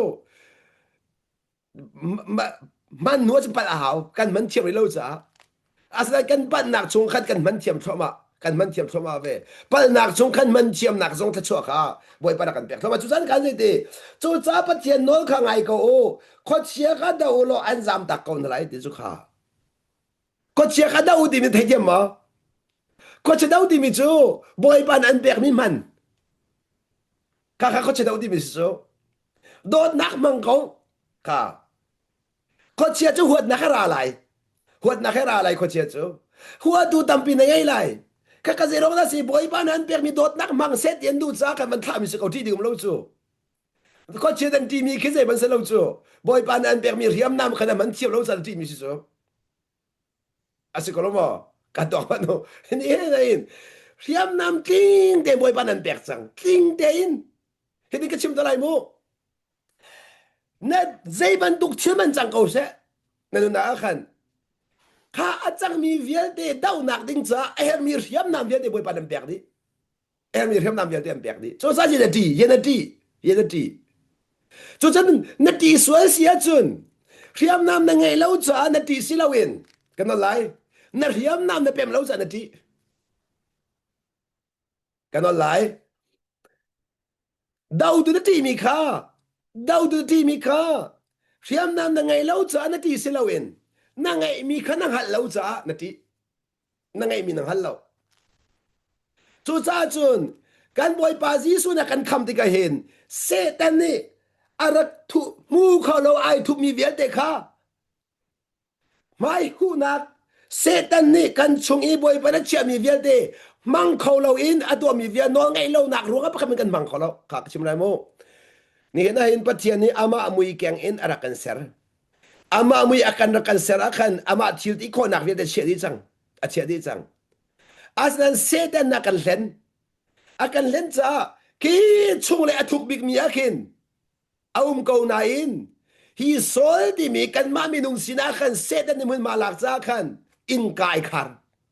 hman hnu ah cun palh a hau. Kan hman thiam rih lo caah. Asinain kan palhnak chung khan kan hman thiam thluahmah. Kan hman thiam thluahmah ve. Palhnak chung khan hman thiamnak zong thluachuah kha Bawipa rak kan pek thluahmah. Cucan kan zei ti? Cucaah Pathian nawl kha ngai ko u. Khuachia kha do u law an zam tak ko hna lai ti cu kha. Khuachia kha do timi theithiam maw? Khuachia do timi cu Bawipa nih an pekmi hman. Kha kha khuachia do timi si cu. Dawtnak hmang ko. Kha. Khuachia cu huatnak he ra lai. Huatnak he ra lai khuachia cu. Huatu tampi na ngei lai. Kha ka zei dah si Bawipa nih an pekmi dawtnak hmang seh ti an duh caah kan van thlahmi si ko ṭih ding um lo cu. Khuachia an ṭihmi khi zei ban si lo cu. Bawipa nih an pekmi hriamnam kha na man thiam lo caah na ṭihmi si cu. A si ko lo maw? Ka tuak hmanh u. Ni in hriamnam tling tein Bawipa nih an pek cang. Tling tein. Hitin ka chim te lai mu. Na zei bantuk thil man cang ko seh. Na nunnak ah khan kha a cangmi vialte dohnak ding caah a herhmi hriamnam vialte Bawipa nih an pek dih. Herhmi hriamnam vialte an pek dih. Cucaah yen a ṭi, yen a ṭi, yen a ṭi. Cucun na ṭih sual si ahcun hriamnam na ngeih lo caah na ṭih si loin kan nawl lai. Na hriamnam na pem lo caah na ṭih. Kan nawl lai. Dotu na ṭihmi kha dotu na ṭihmi kha hriamnam na ngeih lo caah na ṭih si loin na ngeihmi kha na hngalh lo caah na ṭih. Na ngeihmi na hngal lo. Cucaah cun kan Bawipa Jesuh nih a kan kham tikah hin Satan nih a rak thuh hmu kho lo ai thupmi vialte kha Hmaihuhnak Satan nih kan chung i Bawipa na chiahmi vialte hmang kho loin a tuahmi vial nawl ngeih lonak ruangah pakhat in kan hmang kho lo. Kha ka chim lai mu. Nihin ah hin Pathian nih amah mui keng in a rak kan ser. Amah mui a kan rak kan ser ah khan amah thil ti khawhnak vialte chiah dih cang. A chiah dih cang. Asinain Satan a kan hlen. A kan hlen caah khi chung le a thuk bikmi ah khin a um ko nain hi Saul timi kanmah minung sinah khan Satan nih hmunhma lak caah khan innka ai khar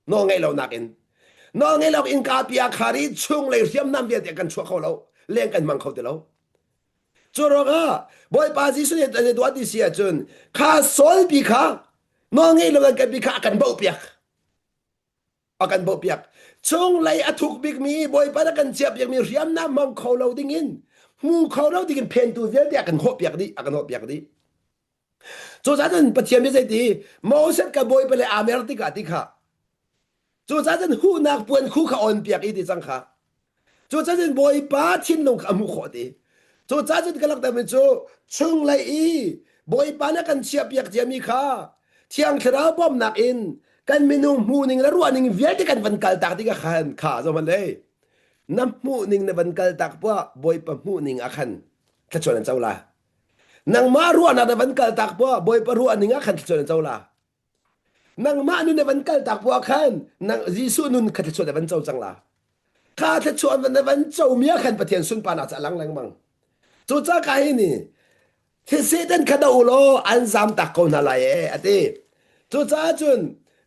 nawl ngeih lonak in nawl ngeih lo innka pi a khar i chunglei hriamnam vialte kan chuah kho lo leng kan hmang kho ti lo cu ruangah Bawipa Jesuh nih a tuah ti si ahcun kha Saul pi kha nawl ngeih lo kan pi kha a kan bauh piak a kan bawhpiak. Chunglei a thuk bikmi Bawipa na kan chiahpiakmi hriamnam hmang kho lo dingin hmu kho lo dingin phentu vialte a kan hawhpiak dih a kan hawhpiak dih. Cucaah cun Pathian nih zeiti Moses ka Bawipa le aa mer tikah ti kha cucaah cun huhnak puan khu kha on piak i ti cang kha Cucaah cun Bawipa thinlung kha a hmuh khawh ti. Cucaah cun ka langhtermi cu chunglei i Bawipa nih a kan chiahpiak ciami kha Thiang Thlarau bawmhnak in kan minung hmuhning le ruahning vialte kan van kaltak tikah khan kha zohhmanh lei na hmuhning na van kaltak poah Bawipa hmuhning ah khan thluachuah nan co la. Nangmah ruahnak na van kaltak poah Bawipa ruahning ah khan thluachuah nan co la. Nangmah nun na van kaltak poah khan nang Jesuh nun kha thluachuah na van co cang la. Kha thluachuah na van comi ah khan Pathian sunparnak cu a lang lengmang. Cucaah ka hi ni Satan kha doh u law an zam tak ko hna lai ee a ti. Cucaah cun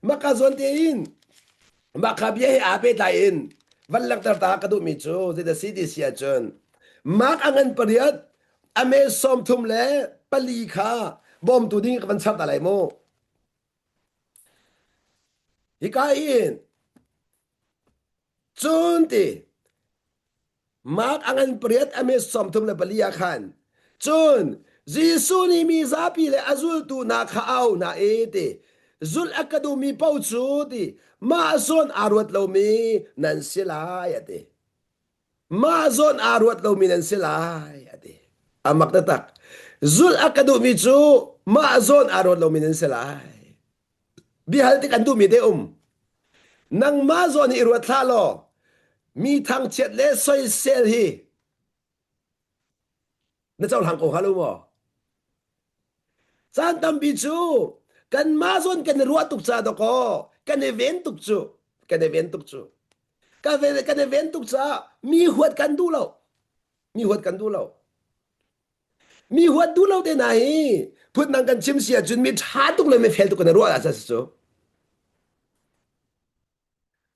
maka zawn tein mah kha bia he aa pehtlai in van langhter ta ka duhmi cu zeidah si ti si ahcun Mark a ngan pariat a me 34 kha bawmtu ding ka van chap ta lai mu. Hika hin cun ti Mark a ngan pariat a me 34 ah khan cun Jesuh nih mi zapi le a zultu hna kha a auh hna i ti zulh a ka duhmi paoh cu ti mah zawn aa ruat lomi nan si lai a ti. Mah zawn aa ruat lomi nan si lai a ti. A mak taktak. Zulh a ka duhmi cu mah zawn aa ruat lomi nan si lai. Biahal tik an duhmi te um. Nangmah zawn hi i ruat hlah law mi thangchiat le soisel hi na cohlang ko hnga lo maw? Caan tampi cu kanmah zawn kan i ruah tuk ca dawkaw kan i ven tuk cu kan i ven tuk cu kan kan i ven tuk caah mi huat kan duh lo mi huat kan duh lo mi huat duh lo te hna hi phundang kan chim si ahcun mi ṭha tuk le mi fel tuk kan i ruah ah si cu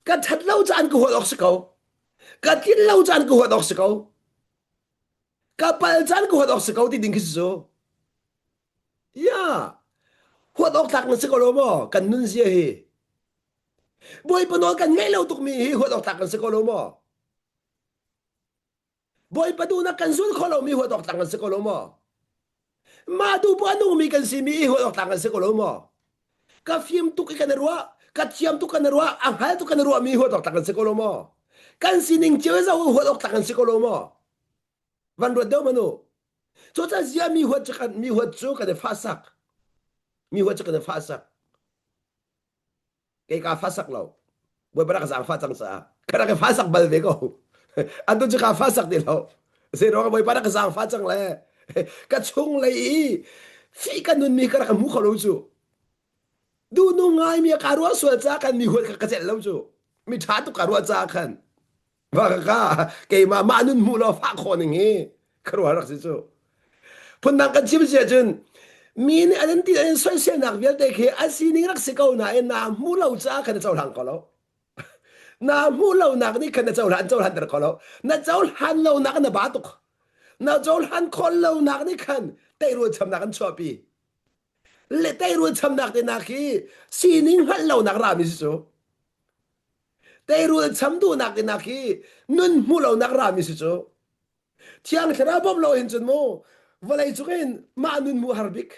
ka ṭhat lo caan ka huat awk si ko ka tlin lo caan ka huat awk si ko ka pal caan ka huat awk si ko ti ding khi si cu ya huat awk tlak na si ko lo maw kan nun zia hi Bawipa nawl kan ngaih lo tukmi hi huat awk tlak kan si ko lo maw Bawipa duhnak kan zul kho lomi huat awk tlak kan si ko lo maw Mah duh bu a nungmi kan simi i huat awk tlak kan si ko lo maw Ka fim tuk i kan i ruah ka thiam tuk kan i ruah a hngal tuk kan i ruahmi huat awk tlak kan si ko lo maw Kan sining cio i zoh huat awk tlak kan si ko lo maw Van ruat deuh manu. Cucaah zia mi huat cu kan mi huat cu kan i fahsak. Mi huat cu kan i fahsak. Kei kaa fahsak lo. Bawipa rak zaangfah cang caah. Ka rak i fahsak bal ve ko. Atu cu kaa fahsak ti lo. Zeiruang Bawipa rak zaangfah cang le ka chung lei i fi ka nunmi ka rak hmu kho lo cu. Duhnu ngaimi a ka ruah sual caah kan mi huat kha ka celh lo cu. Mi ṭha tuk ka ruah caah khan. Mah ka keimah mah nun hmuh law fah khawh ning hi khuaruahhar rak si cu. Phundang kan chim si ahcun mi nih an ti an soiselnak vialte khi a sining rak si ko nain naa hmu lo caah khan a cohlang ko lo. Na hmuh lonak nih khan na cohlan cohlan ter kho lo. Na cohlan lonak na ba tuk. Na cohlan khawh lonak nih khan teirul chamnak an chuahpi. Le teirul chamnak te nak hi sining hngalh lonak rami si cu. Teirul cham duhnak te nak hi nun hmuh lonak rami si cu. Thiang Thlarau bawmh lo hin cun mu vawlei cung hin mah nun hmuh har bik.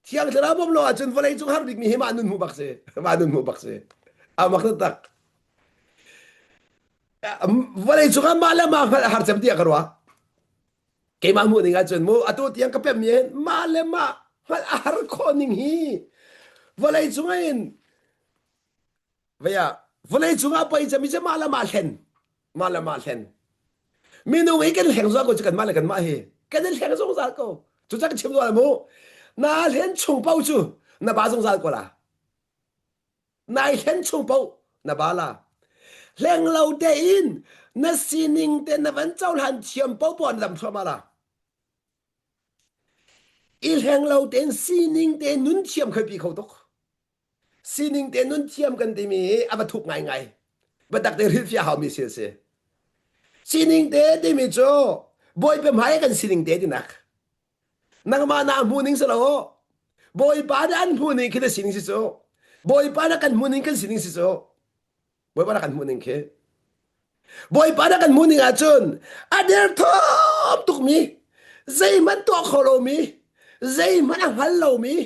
Thiang Thlarau bawmh lo ahcun vawlei cung har bikmi hi mah nun hmuh bak si. Mah nun hmuh bak si. A mak taktak. Vawlei cung ah mah le mah hngalh a har cem tiah ka ruah. Keimah hmuh ning ahcun mu atu tiang ka pemmi hin mah le mah hngalh a har khawh ning hi vawlei cung hin Vaya, vawlei cungah poi cami cu mah le mah hlen. Mah le mah hlen. Minung hi kan hleng zungzal ko cu kanmah le kanmah hi. Kan i hleng zungzal ko. Cu ca ka chim zungzal mu. Na hlen chung paoh cu na ba zungzal ko la. Nai hlen chung paoh na ba la. Hleng lo tein na sining te na van cohlan thiam paoh paoh na dam thluahmah la. I hleng lo tein sining te nun thiam khoi pi kho tuk. Sining te nun thiam kan timi hi a va thuk ngaingai. Biatak te hrilhfiah haumi si a si. Sining te timi cu Bawipa hmai kan sining te tinak. Nangmah na hmu ning si lo. Bawipa nih an hmu ning khi na sining si cu. Bawipa nih kan hmu ning kan sining si cu. Bawipa nih kan hmuh ning khi. Bawipa nih kan hmuh ning ahcun a derthawm tukmi, zeihmanh tuah kho lomi, zeihmanh a hngal lomi,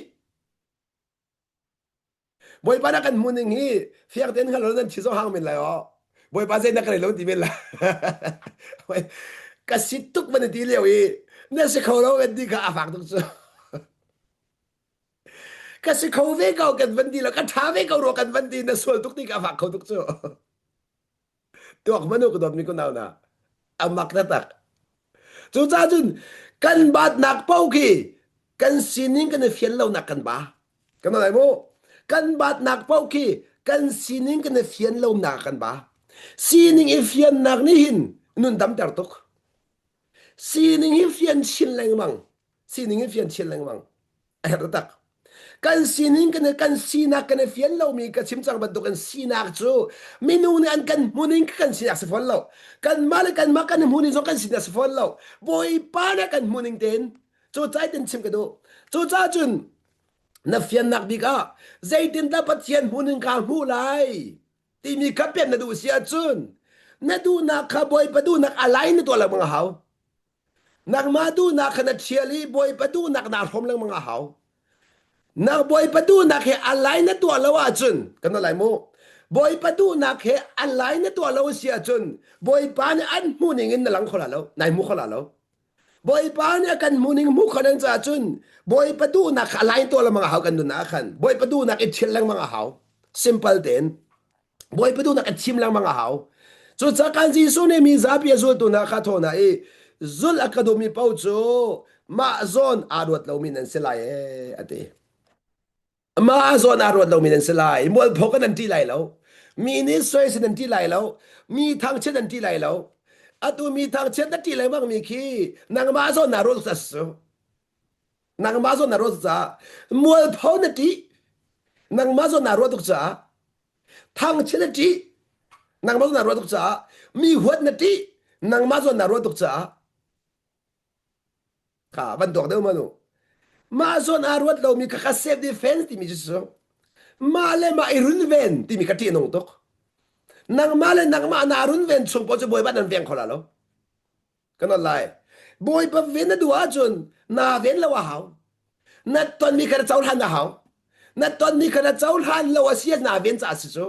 Bawipa na kan hmuh ning hi fiang tein hngal lo nan thi zong hang men lai aw. Bawipa zei na ka rel lo ti men la. Ka si tuk van ti lio i na si kho lo kan ti kha a fak tuk cu. Ka si kho ve ko kan van ti lo ka tha ve ko rua kan van ti na sual tuk ti kha a fak kho tuk cu. Tuak manu ka dawtmi kunau na amak taktak. Cucaah cun kan batnak paoh khi kan sining kan i fian lonak kan ba. Kan lai mu. Kan batnak paoh khi kan sining kan i fian lonak kan ba. Sining i fiannak nih hin nun damter tuk. Sining hi fian chin lengmang. Sining hi fian chin lengmang. A herh taktak. Kan sining kan kan sinak kan i fian lomi ka chim cang bantuk in sinak cu minung nih an kan hmuning kan sinak si fawn lo. Kanmah le kanmah kan i hmuning zong kan sinak si fawn lo. Bawipa nih kan hmuning tein cu cai tin chim ka duh. Cucaah cun na fiannak bik ah zeitindah Pathian hmuning kaa hmuh lai timi kha pian na duh si ahcun na duhnak kha Bawipa duhnak a lai na tuah lengmang a hau. Nangmah duhnak kha na ṭhial i Bawipa duhnak naa hrawm lengmang a hau. Na Bawipa duhnak he a lai na tuah lo ahcun kan lai mu. Bawipa duhnak he a lai na tuah lo si ahcun Bawipa nih an hmuh ning in na lang kho la lo, nai hmu kho la lo. Bawipa nih a kan hmuh ning hmu kho nan caah cun Bawipa duhnak kha a lai tuah lengmang a hau kan nun ah khan. Bawipa duhnak i ṭhial lengmang a hau. Simple tein. Bawipa duhnak a thim lengmang a hau. Cucaah kan Jesuh nih mi zapi a zultu hna kha thaw hna i zulh a ka duhmi paoh cu mah zawn aa ruat lomi nan si lai ee a ti. Mah zawn aa ruat lomi nan si lai. Mualpho kan nan ṭih lai lo. Mi nih soisin nan ṭih lai lo. Mi thangchiat nan ṭih lai lo. Atu mi thangchiat na ṭih lengmang mi khi nangmah zawn naa ruat cu. Nangmah zawn naa ruat caah mualpho na ṭih. Nangmah zawn naa ruat tuk caah Thangchiat na ṭih. Nangmah zawn naa ruah tuk caah mi huat na ṭih. Nangmah zawn naa ruah tuk caah kha van tuak deuh manu. Mah zawn aa ruat lomi kha ka self defense timi cu cu mah le mah i runven timi ka ṭih nung tuk. Nangmah le nangmah naa runven chung paoh cu Bawipa nan veng kho la lo. Kan on lai. Bawipa ven na duh ahcun naa ven lo a hau. Na tonmi kha na cohlan a hau. Na tonmi kha na cohlan lo a si naa ven caah si cu.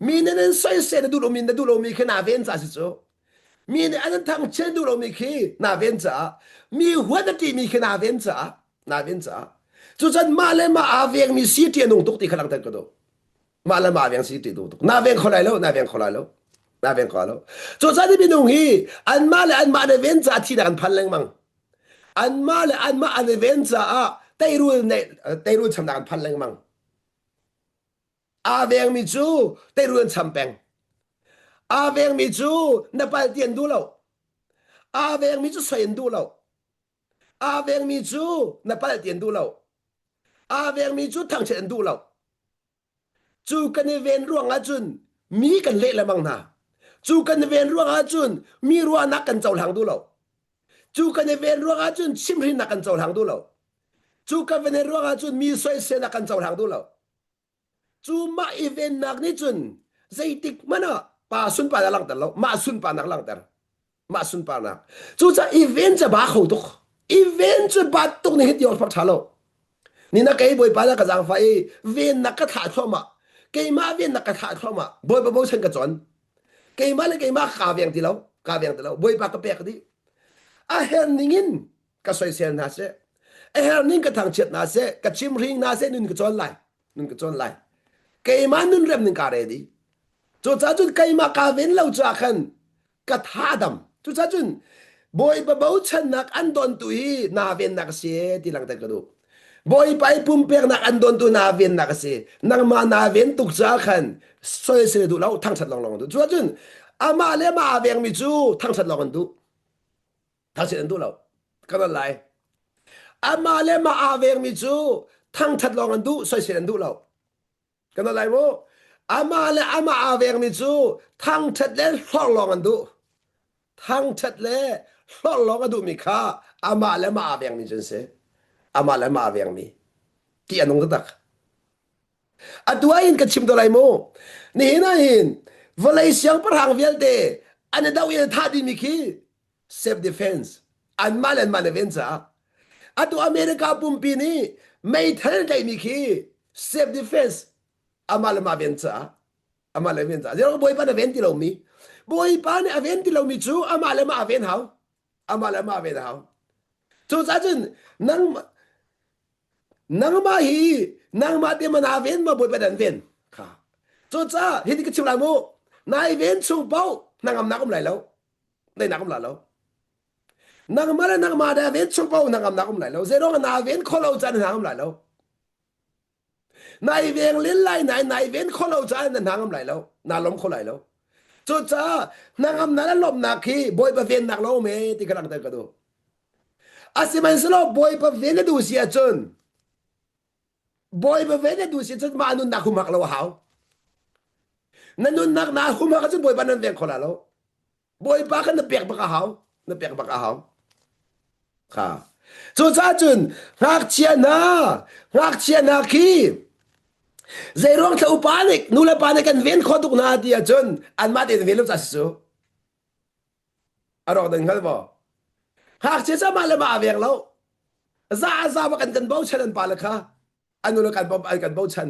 Mi nih nan soisel na duh lomi na duh lomi khi naa ven caah si cu. Mi nih an thangchiat na duh lomi khi naa ven caah. Mi huat na ṭihmi khi naa ven caah. Naa ven caah. Cucun mah le mah aa vengmi si ṭih a nung tuk ti kha langhter ka duh. Mah le mah veng si ti duh tuk. Na veng kho lai lo, na veng kho lai lo. Na veng kho lo. Cu caan minung hi anmah le anmah ne ven caah thinak an phan lengmang. Anmah le anmah an i ven caah teirul ne teirul chamnak an phan lengmang. Aa vengmi cu teirul an cham peng. Aa vengmi cu na pal ti an duh lo. Aa vengmi cu soi an duh lo. Aa vengmi cu na palh ti an duh lo. Aa vengmi cu thangchiat an duh lo. Cu kan i ven ruang ahcun Mi kan leh lengmang hna. Cu kan i ven ruangah cun mi ruahnak kan cohlang duh lo. Cu kan i ven ruangah cun chimhrinnak kan cohlang duh lo. Cu kan ven ruangah cun mi soiselnak kan cohlang duh lo. Cu mah i vennak nih cun zeitik hmanh ah pa sunparnak langhter lo, mah sunparnak langhter. Mah sunparnak. Cucaah i ven cu ba kho tuk. I ven cu bat tuk nih hi ti awk ṭha lo. Ni na kei Bawipa na ka zaangfah i vennak ka thlah thluahmah. Keimah vennak ka thlah thluahmah. Bawipa bochan ka cawn. Keimah le keimah kaa veng ti lo. Kaa veng ti lo. Bawipa ka pek dih. A her ning in ka soisel hna seh. A her ning ka thangchiat hna seh. Ka chimhring hna seh nun ka cawn lai. Nun ka cawn lai. Keimah nun rem ning kaa ready. Cucaah cun keimah kaa ven lo caah khan ka tha a dam. Cucaah cun Bawipa bochannak an dontu hi naa vennak a si ti langhter ka duh. Bawipa i pumpeknak an dontu naa vennak a si. Nangmah naa ven tuk caah khan soisel duh lo, thangṭhat lawnglawng an duh. Cucaah cun amah le amah aa vengmi cu thangṭhat lawng an duh. Thangṭhat an duh lo. Ka non lai. Amah le amah aa vengmi cu thangṭhat lawng an duh, soisel an duh lo. Kan lai mu. Amah le amah aa vengmi cu thangṭhat le hlorh lawng an duh. Thangṭhat le hlorh lawng a duhmi kha amah le amah aa vengmi cu an si. Amah le amah aa vengmi. Ti a nung taktak. Atu ah hin ka chim to lai mu. Nihin ah hin vawlei siangpahrang vialte an i doh i an thah dihmi khi self defense anmah le anmah le ven caah atu America pumpi nih meithal tlaihmi khi self defense amah le mah ven caah amah le ven caah zero bawipa na ven ti lomi bawipa nih a ven ti lomi cu amah le mah a ven hau amah le mah a ven hau cucaah cun nang nangmah hi nangmah te mana ven ma bawipa dan ven kha cucaah hi ka chim lai mu nai ven chung paoh hnangamnak um lai lo Neinak um la lo. Nangmah le nangmah dah ven chung paoh hnangamnak um lai lo. Zeiruang na ven kho lo caan hna um lai lo. Nai veng len lai nai nai ven kho lo caan na hnangam lai lo. Na lom kho lai lo. Cucaah hnangamnak le lawmhnak hi Bawipa vennak lo me ti ka langhter ka duh. Asihmanhsehlaw Bawipa ven na duh si ahcun Bawipa ven na duh si ahcun mah nunnak humhak lo a hau. Na nunnak na humhak ahcun Bawipa nan veng kho la lo. Bawipa kha na pek bak a hau. Na pek bak a hau. Kha. Cucaah cun ngakchia hna, ngakchia hna khi zeiruang thla upa nih nu le pa nih kan ven khawh tuk hna ti ahcun anmah tein ven lo ca si cu. A rawk nan hngal maw? Ngakchia cu amah le mah a veng lo. Za a za bak an kan bochan an pale kha. An nu le kan an kan bochan.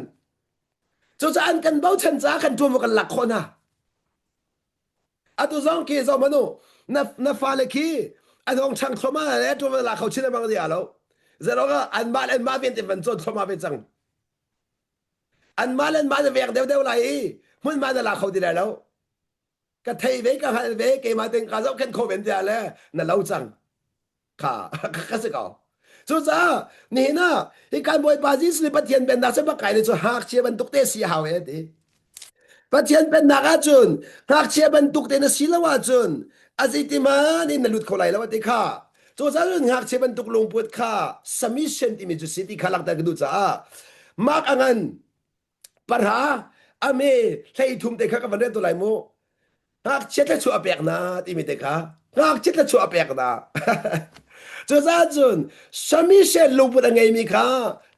Cucaah an kan bochan caah kan ṭuanvo kan lak khawh hna. Atu zong khi zoh hmanh u na na fale khi an hong ṭhang thluahmah le ṭuanvo la kho chin lengmang ti lo. Zeirong ah anmah le anmah ven te van cawn thluahmah ve cang. Anmah le anmah na veng deuhdeuh lai i hmunhma na la kho ti lai lo. Ka thei ve ka hngal ve keimah tein ka zohkhenh kho ven tiah le na lo cang. Kha ka si ko. Cucaah nihin ah hi kan Bawipa Jesuh nih Pathian pennak cu bak kai cu ngakchia bantuk te si hau e ti. Pathian pennak ahcun ngakchia bantuk te na si lo ahcun a zeitiman in na lut kho lai lo ti kha. Cucaah cun ngakchia bantuk lungput kha submission timi cu si ti kha langhter ka duh caah Mark a ngan pahra ame 13 te kha ka van rel tu lai mu ngakchia thluachuah a pek na timi te kha ngakchia thluachuah a pek na cucaah cun submission lungput a ngeimi kha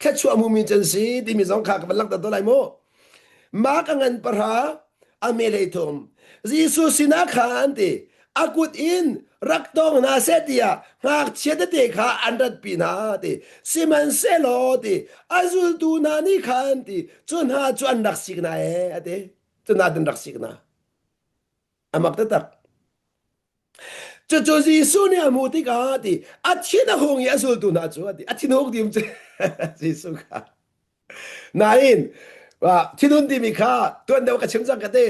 thluachuah hmumi can si timi zong kha ka van langhter tu lai mu Mark a ngan pahra a me 13 Jesuh sinah khan ti a kut in rak tawng hna seh tiah ngakchia tete kha an ratpi hna ti sihmanhsehlaw ti a zultu hna nih khan ti cu hna cu an rak sik hna ee a ti cu hna an rak sik hna a mak taktak cucu Jesuh nih a hmuh tikah ti a thin a hung i a zultu hna cu a ti a thin hung ti um cu Jesuh kha Nain thinhun timi kha tuan deuh ka chim cang ka ti.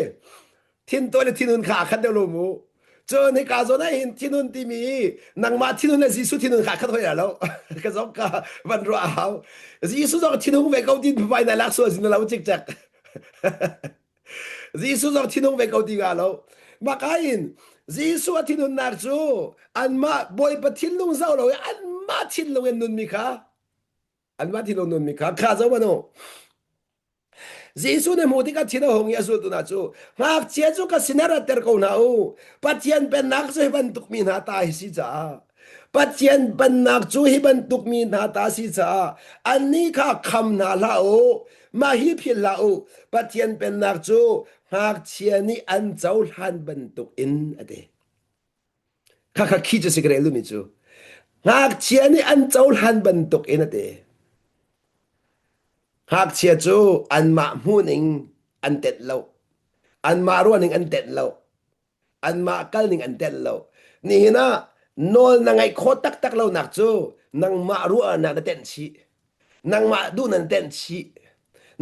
Thintawi le thinhun kha aa khat deuh lo mu. Cun hika zawn ah hin thinhun timi nangmah thinhun le Jesuh thinhun kha khat hoi lo. Ka zong ka van ruah a hau. Jesuh zong thinhung ve ko tin vai na lak sual sin lo cikcek. Jesuh zong thinhung ve ko ti nga lo. Maka in Jesuh a thinhunnak cu anmah Bawipa thinlung zoh lo i anmah thinlung in nunmi kha anmah thinlung nunmi kha kha zo manu. Jesuh nih hmuh tikah thin a hung i a zultu hna cu ngakchia cu ka sinah ratter ko hna u Pathian pennak cu hi bantuk mi hna ta hi si caah Pathian pennak cu hi bantuk mi hna ta si caah annih kha kham hna hlah u mah hi philh hlah u Pathian pennak cu ngakchia nih an cohlan bantuk in a ti. Khakha khi cu si ka rel duhmi cu ngakchia nih an cohlan bantuk in a ti. Ngakchia cu anmah hmuhning an tenh lo. Anmah ruahning an tenh lo. Anmah kalning an tenh lo. Nihin ah nawl na ngaih khawh taktak lonak cu nangmah ruahnak na tenh chih. Nangmah duh na tenh chih.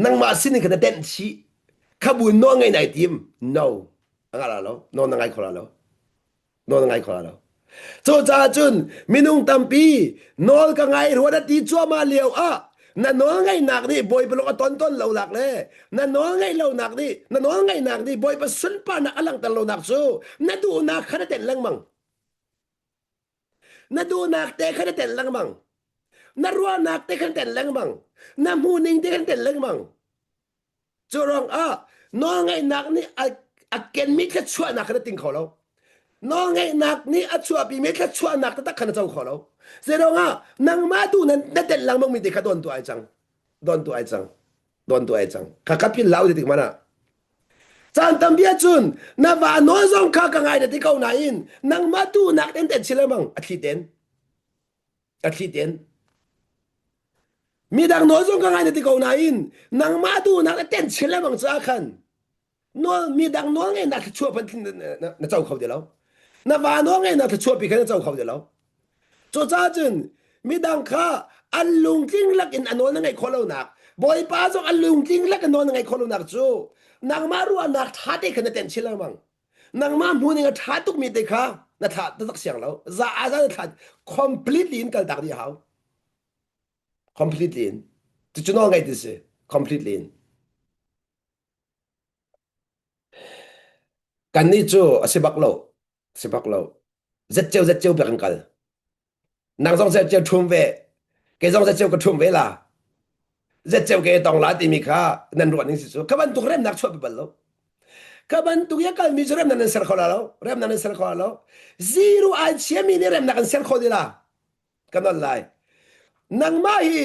Nangmah sining kha na tenh chih. Kha bu in nawl ngaih nai tim. No. A ngah la lo. Nawl na ngai kho la lo. Nawl na ngai kho la lo. Cucaah cun minung tampi nawl ka ngai rua na ti cuahmah lio ah na nawl ngaihnak nih Bawipa lung a ton ton lo nak le na nawl ngaih lonak nih na nawl ngaihnak nih Bawipa sunparnak a langhter lonak cu na duhnak kha na tenh lengmang. Na duhnak te kha na tenh lengmang. Na ruahnak te kha na tenh lengmang. Na hmuhning te kha na tenh lengmang. Cu ruangah nawlngaihnak nih a, a kenmi thluachuahnak kha na ting kho lo. Nawlngaihnak nih a chuahpimi thluachuahnak taktak kha na co kho lo. Zeiruangah nangmah duh na, na tenh lengmang mi te kha dawn tu ai cang. Dawn tu ai cang. Dawn tu ai cang. Kha ka phil lau ti tik mana. Caan tampi ahcun na va nawl zong kha ka ngai na ti ko nain nangmah duhnak ten ten si lengmang a thli ten. A thli ten. Midang nawl zong ka ngai na ti ko nain nangmah duhnak na ten chin lengmang caah khan nawl midang nawl ngeihnak thluachuah hmanh na co kho ti lo. Na va nawl ngeihnak thluachuah pi kha na co kho ti lo. Cucaah cun midang kha an lungtling lak in a nawl na ngeih khawh lonak Bawipa zong an lungtling lak in nawl na ngeih khawh lonak cu nangmah ruahnak ṭha te kha na tenh chin lengmang. Nangmah hmuhning a ṭha tukmi te kha na thlah taktak siang lo. Za a za na thlah completely in kaltak dih a hau. Completely in. Cucu nawl ngaih ti si. Completely in. Kannih cu a si bak lo. Si bak lo. Zetceu zetceu bak in kal. Nang zong zetceu ṭhum ve. Kei zong zetceu ka ṭhum ve la. Zetceu ke tong la timi kha nan ruah ning si cu. Ka bantuk remnak chuah bal lo. Ka bantuk i a kalmi cu remnak nan ser kho la lo. Remnak nan ser kho la lo. Zero ai chiami nih remnak an ser kho ti la. Ka non lai. Nangmah hi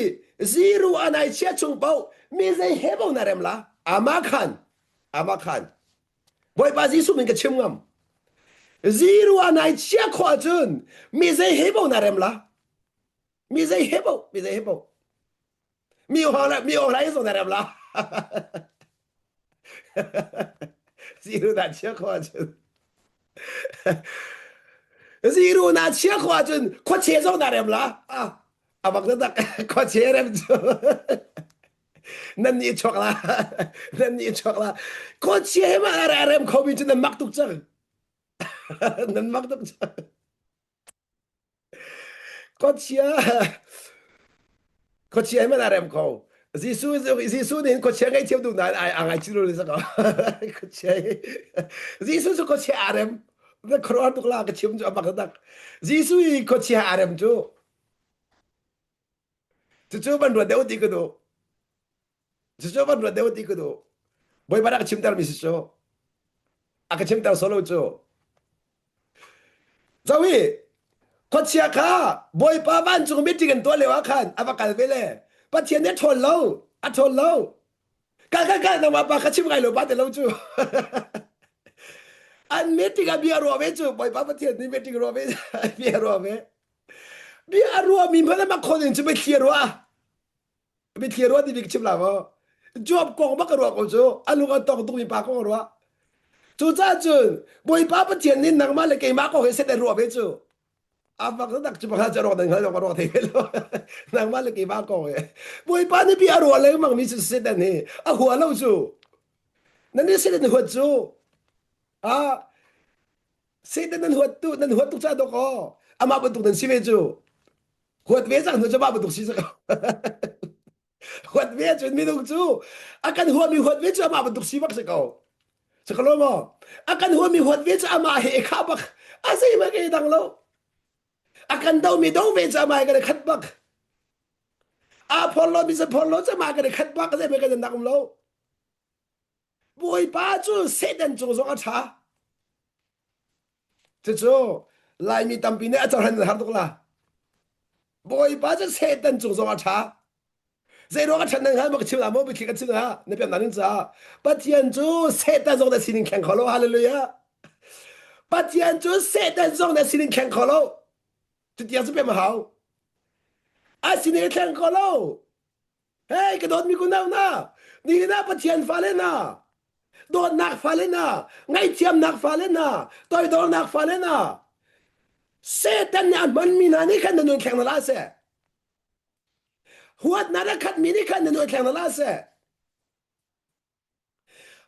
zero an ai chia chung paoh mi zei he bo na rem la. Ama khan. Ama khan. Bawipa Jesuh min ka chim ngam. Zero an ai chia khawh ahcun mi zei he bo na rem la. Mi zei he bo, mi zei he bo. Mi ohang mi ohang lai zong na rem la. Zero na chia khawh ahcun. Zero na chia khawh ahcun khuache zong na rem la. Ah, a bak tak khuache rem cu. Nan nih chuak la. Nan nih chuak la. Khuache he ma a rem kho mi cu nan mak tuk cang. Nan mak tuk cang. Khuachia khuachia hi man a rem ko. Jesuh Jesuh nih khuachia ngaihthiam duh nain ai a ngaichih lo sa ko. Khuachia hi Jesuh cu khuachia aa rem. Na khuaruahhar tuk la ka chim cu a bak tak. Jesuh i khuachia aa rem cu. Cucu van ruat deuh ti ka duh. Cucu van ruat deuh ti ka duh. Bawipa nih a ka chimtermi si cu. A ka chimter solo cu. Zohi, khuachia kha Bawipa vancung meeting an tuah lio ah khan a va kal ve le Pathian nih a ṭhawl lo, a ṭhawl lo. Kal kal kal nangmah pa kha chim ngai lo pa ti lo cu. An meeting ah bia ruah ve cu Bawipa Pathian nih meeting ruah ve bia ruah ve. Bia a ruahmi hmanh a mak kho ding cu biathli a ruah. Biathli a ruah ti bik chim la maw? Job kong bak a ruah ko cu. A lung a tong tukmi pa kong a ruah. Cucaah cun Bawipa Pathian nih nangmah le keimah kong hi set a ruah ve cu. A fak tak cu pakhat cu a ruak nan hngal a ruak thei ve lo. Nangmah le keimah kong hi. Bawipa nih bia a ruah lengmang mi cu Satan hi a hua lo cu. Nan nih Satan huat cu. Ah, Satan nan huat tu nan huat tuk ca dok aw. Amah bantuk nan si ve cu. Huat ve cang hnu cu mah bantuk si cu. Huat ve ahcun minung cu a kan huami huat ve cu amah bantuk si bak si ko. Si ko lo maw? A kan huami huat ve cu amah he kha bak. A zeihmanh ke dang lo. A kan domi do ve cu amah he kan i khat bak. Aa phorlo mi cu phorlo cu amah kan i khat bak. Zeihmanh kan nak um lo. Bawipa cu Satan cung zong a ṭha. Cucu Laimi tampi nih a cohlan an har tuk la. Bawipa cu Satan cung zong a ṭha. Zeiruang a ṭhat nan hngal maw ka chim la maw biathli ka chim la na pian nan caah Pathian cu Satan zong na sining thleng kho lo hallelujah Pathian cu Satan zong na sining thleng kho lo cutiang cu pem a hau a sining thleng kho lo Hey, ka dawtmi kunau hna, nihin ah Pathian fale hna, dawtnak fale hna, ngaihthiamnak fale hna, toidornak fale hna, Satan nih a hmanmi hna nih khan na nun thleng hna hlah seh. Huatnak a khatmi nih khan na nun thleng hna hlah seh.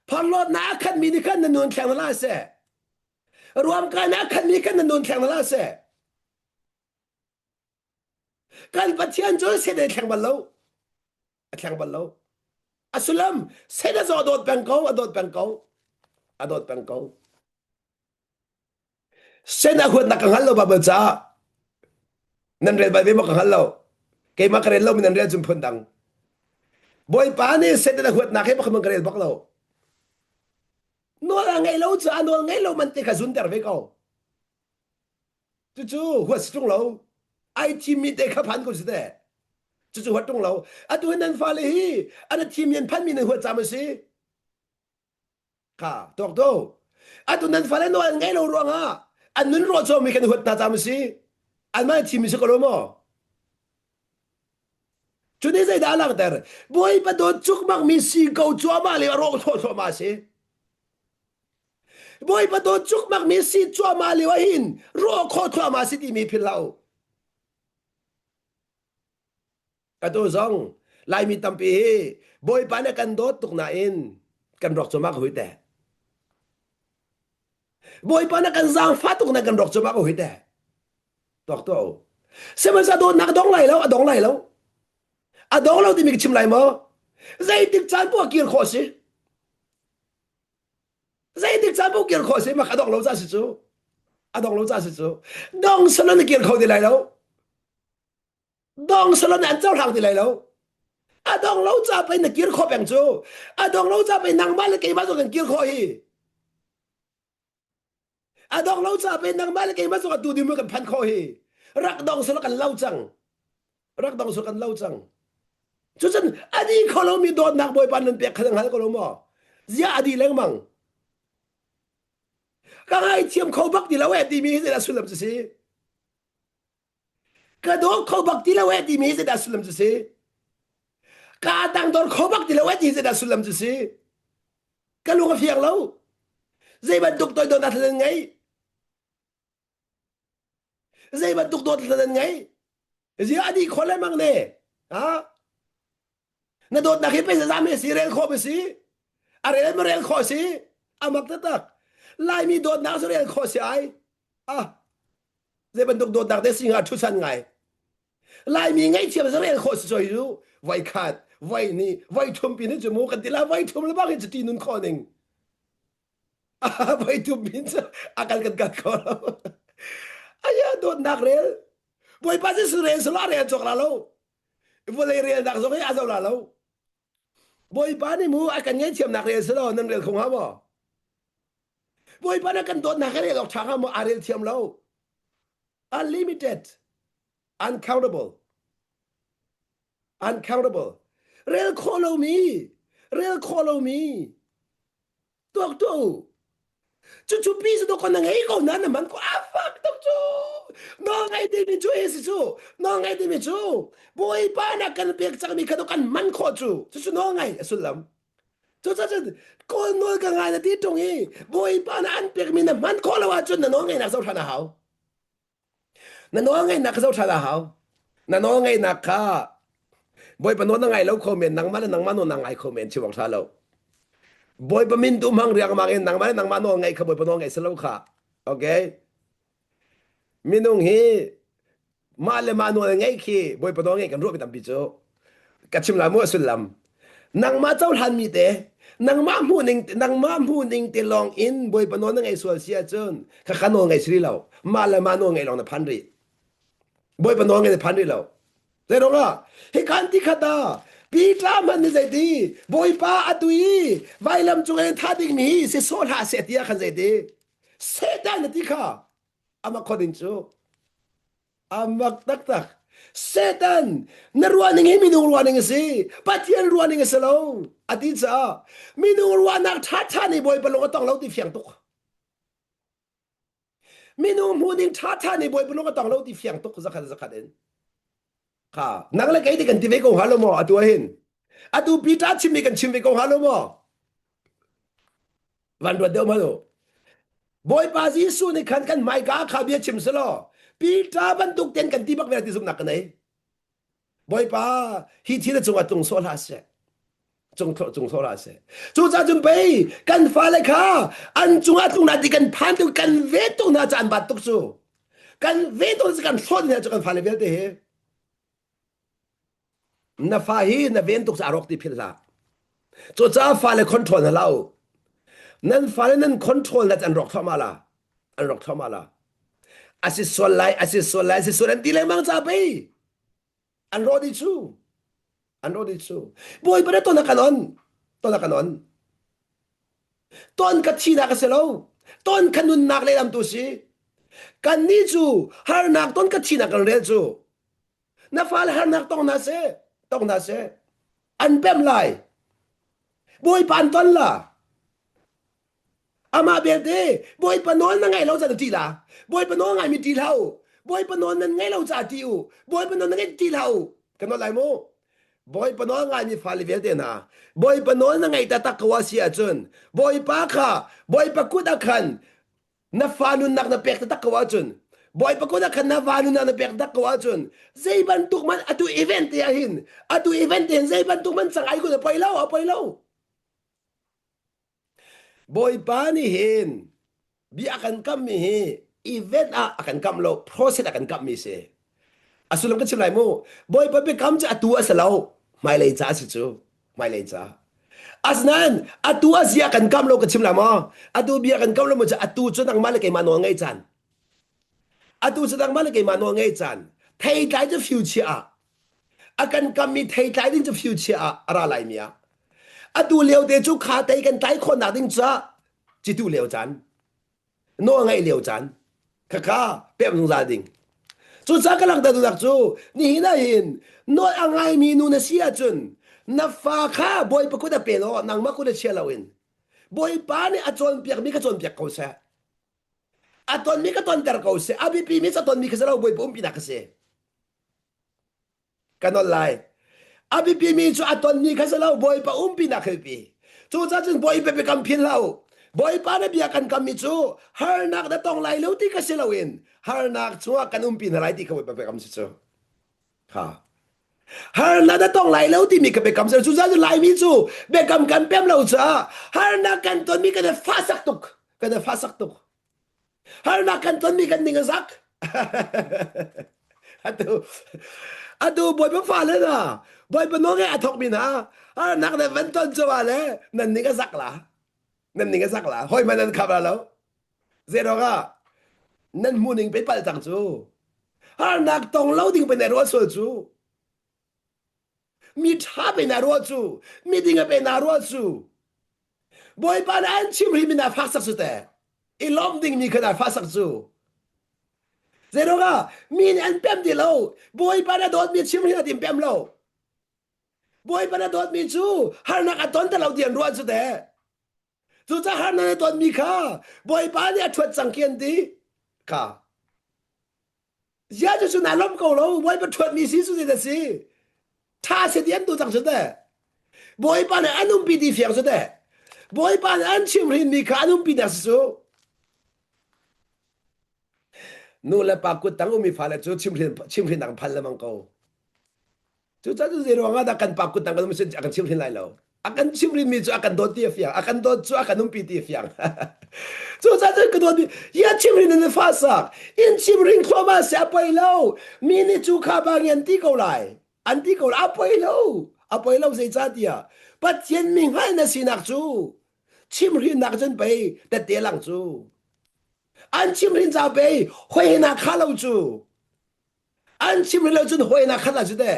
Pharlawtnak a khatmi nih khan na nun thleng hna hlah seh. Ruamkainak a khatmi khan na nun thleng hna hlah seh. Kan Pathian cu Satan a thleng bal lo. A thleng bal lo. A sullam Satan cu a dawt peng ko, a dawt peng ko. A dawt peng ko. Satan a huatnak ka hngal lo Bible caah. Nan rel bal ve maw ka hngal lo. Keimah ka rel lo mi nan rel cun phun dang. Bawipa nih Satan a huatnak hi pakhat ka rel bak lo. Nawl a ngeih lo caah nawl ngei lo man te kha zunter ve ko. Cucu huat si ṭung lo. Ai thimmi te kha phan ko si teh. Cucu huat ṭung lo. Atu hi nan fale hi an thimmi an phanmi nan huat cam a si. Kha tuak to. Atu nan fale nawl an ngaih lo ruangah an nun ruah cawmi kan huat hna cam a si. Anmah thimmi si ko lo maw? Cu nih zeidah a langhter? Bawipa dawt cukmakmi si ko cuahmah le a rawh thawh a si. Bawipa dawt cukmakmi si cuahmah lio ah hin rawh khawh thluahmah si timi philh hlah u. Atu zong Laimi tampi hi Bawipa nih kan dawt tuk nain kan rawk cuahmah ko hi teh. Bawipa nih kan zaangfah tuk nain kan rawk cuahmah ko hi teh. Tuak tuah u. Sihmanhsehlaw dawtnak a dong lai lo, a dong lai lo. A dong lo timi ka chim lai maw? Zeitik caan poah kir khawh a si. Zeitik caan paoh kir khawh a si mak a dong lo ca si cu. A dong lo ca si cu. Dong salon na kir kho ti lai lo. Dong salon an cohlang ti lai lo. A dong lo ca pei na kir khawh peng cu. A dong lo ca pei nangmah le keimah zong kan kir khawh hi. A dong lo ca pei nangmah le keimah zong atu ding kan phan khawh hi. Rak dong sal kan lo cang. Rak dong sal kan lo cang. Cucun a di kho lomi dawtnak Bawipa nan pek kha na hngal ko lo maw? Ziah a di lengmang. Ka ngaithiam kho bak ti lo eh timi hi zeidah sullam cu si? Ka daw kho bak ti lo eh timi hi zeidah sullam cu si? Ka tangdor kho bak ti lo eh ti hi zeidah sullam cu si? Ka lung a fiang lo. Zei bantuk toidornak thil nan ngei? Zei bantuk dawtnak nan ngei? Ziah a dih khawh lengmang ne? Ha? Na dawtnak hi pei zam hi si rel khawh ma si? A rel ma rel khawh si? A mak taktak. Laimi dawtnak cu rel khawh si ai. Ah, zei bantuk dawtnak te si hnga ṭhusan ngai. Laimi ngaihthiam cu rel khawh si choi cu voi khat, voi hnih, voi thum pin hi cu mu kan ti la voi thum le bak hi cu ti nun khawh ning. Voi thum pin cu a kal kan kal kho lo. Aya dawtnak rel. Bawipa Jesuh rel sala rel cawk la lo. Vawlei relnak zong hi a zo la lo. Bawipa nih mu a kan ngaihthiamnak rel selaw nan rel kho hnga maw? Bawipa nih kan dawtnak hi rel awk ṭha hnga maw? Aa rel thiam lo. Unlimited. Uncountable. Uncountable. Rel khawh lomi. Rel khawh lomi. Tuak tuah u. Cucu pi cu dawk na ngei ko na na man ko a fak tuk cu. Nawl ngai timi cu hi si cu. Nawl ngai timi cu Bawipa na kan pek cangmi kha kan man khawh cu. Cucu nawl ngai a sullam. Cucaah kawl nawl ka ngai na ti ṭung i Bawipa na an pekmi na hman khawh lo ahcun na nawl ngeihnak zoh ṭhan a hau. Na nawlngeihnak kha zoh ṭhan a hau. Na nawlngeihnak kha Bawipa nawl na ngai lo kho men, nangmah le nangmah nawl na ngai kho men chim awk ṭha lo. Bawipa min tu hmang riangmang in nangmah le nangmah nawl ngeih kha Bawipa nawl ngeih si lo kha. Okay? Minung hi mah le mah nawl ngeih khi Bawipa nawl ngeih kan ruah mi tampi cu. Ka chim lai mu a sullam. Nangmah cohlanmi te, nangmah hmuh ning nangmah hmuh ning te lawng in Bawipa nawl na ngaih sual si ahcun khakha nawl ngaih si rih lo. Mah le mah nawl ngaih lawng na phan rih. Bawipa nawl ngaih na phan rih lo. Zei ruangah? Hi kan ti khat ah. Peter hmanh nih zeiti Bawipa atu i vailam cung in thah dingmi hi si sawh hlah seh tiah khan zeiti Satan a ti kha amah khon cu amak taktak Satan na ruahning hi minung ruahning a si Pathian ruahning a si lo a ti caah minung ruahnak ṭhaṭha nih Bawipa lung a tong lo ti fiang tuk minung hmuh ding ṭhaṭha nih Bawipa lung a tong lo ti fiang tuk zakhat zakhat in kha nang le kei ti kan ti ve ko hnga lo maw atu ah hin atu Peter chimmi kan chim ve ko hnga lo maw van ruat deuh hmanh u Bawipa Jesuh nih khan kan hmaika kha bia chim selaw Peter bantuk ten kan ti bak ve ti zumhnak ka nei Bawipa hi thil a cungah tlung sawh hlah seh cung cung sawh hlah seh cucaah cun pei kan fale kha an cungah tlung hna ti kan phan tuk kan vet tuk hna caan bat tuk cu kan vet tuk kan hlawt hna cu kan fale vialte hi na fa hi na ven tuk ca rawk ti philh hlah cucaah fale control hna lo nan fale nan control na an rawk thluahmah la an rawk thluahmah la asi sual lai asi sual lai asi sual an ti lengmang ca pei an rawh dih cu an rawh dih cu bawipa nih ton a kan on ton a kan on ton ka thinak a si lo ton ka nunnak lehlam tu si kannih cu harnak ton ka thinak kan rel cu na fale harnak tong hna seh tong hna seh an pem lai bawipa an ton la Amah belte Bawipa nawl na ngaih lo caah na ṭih la. Bawipa nawl ngaimi ṭih hlah u. Bawipa nawl nan ngaih lo caah ṭih u. Bawipa nawl na ngaih ṭih hlah u. Kan nawl lai mu. Bawipa nawl ngaimi fale vialte hna, Bawipa nawl na ngaih taktak ko a si ahcun Bawipa kha Bawipa kut ah khan na fa nunnak na pek taktak ko ahcun Bawipa kut ah khan na va nunnak na pek taktak ko ahcun zei bantuk man atu event te ah hin atu event te hin zei bantuk man cang ai kun a poi lo a poi lo Bawipa nih hin bia a kan kammi hi event ah a kan kamh lo, process a kan kamhmi si. A sullam ka chim lai mu. Bawipa biakam cu atu a si lo, hmailei ca a si cu. Hmailei ca. Asinain atu a zia kan kam lo ka chim lai maw? Atu bia kan kam lo mu cu atu cu nangmah le keimah nawl ngei caan. Atu cu nangmah le keimah nawl ngei caan. Theitlai cu future ah A kan kammi theitlai ding cu future ah a ra laimi ah. Atu lio te cu kha tei kan tlai khawhnak ding caah citu lio caan, nawl ngaih lio caan, khakha pemh zungzal ding. Cucaah ka langhter duhnak cu nihin ah hin nawl a ngaimi nu na si ahcun na fa kha Bawipa kut a pe law nangmah kut a chia loin Bawipa nih a cawnpiakmi kha cawnpiak ko seh. A tonmi ka tonter ko seh. A biapimi cu a tonmi kha si lo Bawipa umpinak kha si. Ka nawl lai. A biapimi cu a tonmi kha si lo, Bawipa umpinak kha biapi. Cucaah cun Bawipa biakam philh hlah u. Bawipa na bia kan kammi cu harnak na tong lai lo ti kha si loin harnak chungah kan umpi hna lai ti kha Bawipa biakam si cu. Kha. Harnak na tong lai lo timi kha biakam si. Cucaah cun Laimi cu biakam kan pem lo caah harnak kan tonmi kan i fahsak tuk. Kan i fahsak tuk. Harnak kan tonmi kan ning a zak. atu atu bawipa fale hna bawipa nawl ngeih a thawkmi hna harnak na van ton cu le nan ning a zak la nan ning a zak la hoi man nan khap la lo zeiruang ah nan hmu ning pe pal cang cu harnak tong lo ding pe na ruah sual cu mi ṭha pe na ruah cu mi ding pe na ruah cu Bawipa nih an chim rih mi na fak sak cu teh i lawmh dingmi kha na fah sak cu zeiruangah mi nih an pem ti lo Bawipa na dawtmi chim rih na tim pem lo Bawipa na dawtmi cu harnak a ton te lo ti an ruah cu teh cucaah harnak na tonmi kha Bawipa nih a ṭhuat cang khi an ti kha Zia cu cu naa lawmh ko lo Bawipa ṭhuatmi si cu zeidah si ṭha si ti an tu cang cu teh Bawipa nih an umpi ti fiang cu teh Bawipa nih an chimhrinmi kha an umpi dah si cu nu le pa kut tang ummi fale cu chimhrin chimhrinnak phan lengmang ko Cucaah cu zei ruangah dah kan pa kut tang kan um a kan chimhrin lai lo. A kan chimhrinmi cu a kan dawt ti a fiang. A kan dawt cu a kan umpi ti a fiang. Cucaah cun ka dawt ya chimhrin in fa sak. In chimhrin thluahmah se a poi lo. Mi nih cu kha bang an ti ko lai. An ti ko lai. A poi lo. A poi lo zeicahtiah Pathian mi hngalh na sinak cu chimhrinnak cun pei tette lang cu. An chimhrin ca pei hoi he na kha lo cu. An chim lo cun hawi na khat la cu te.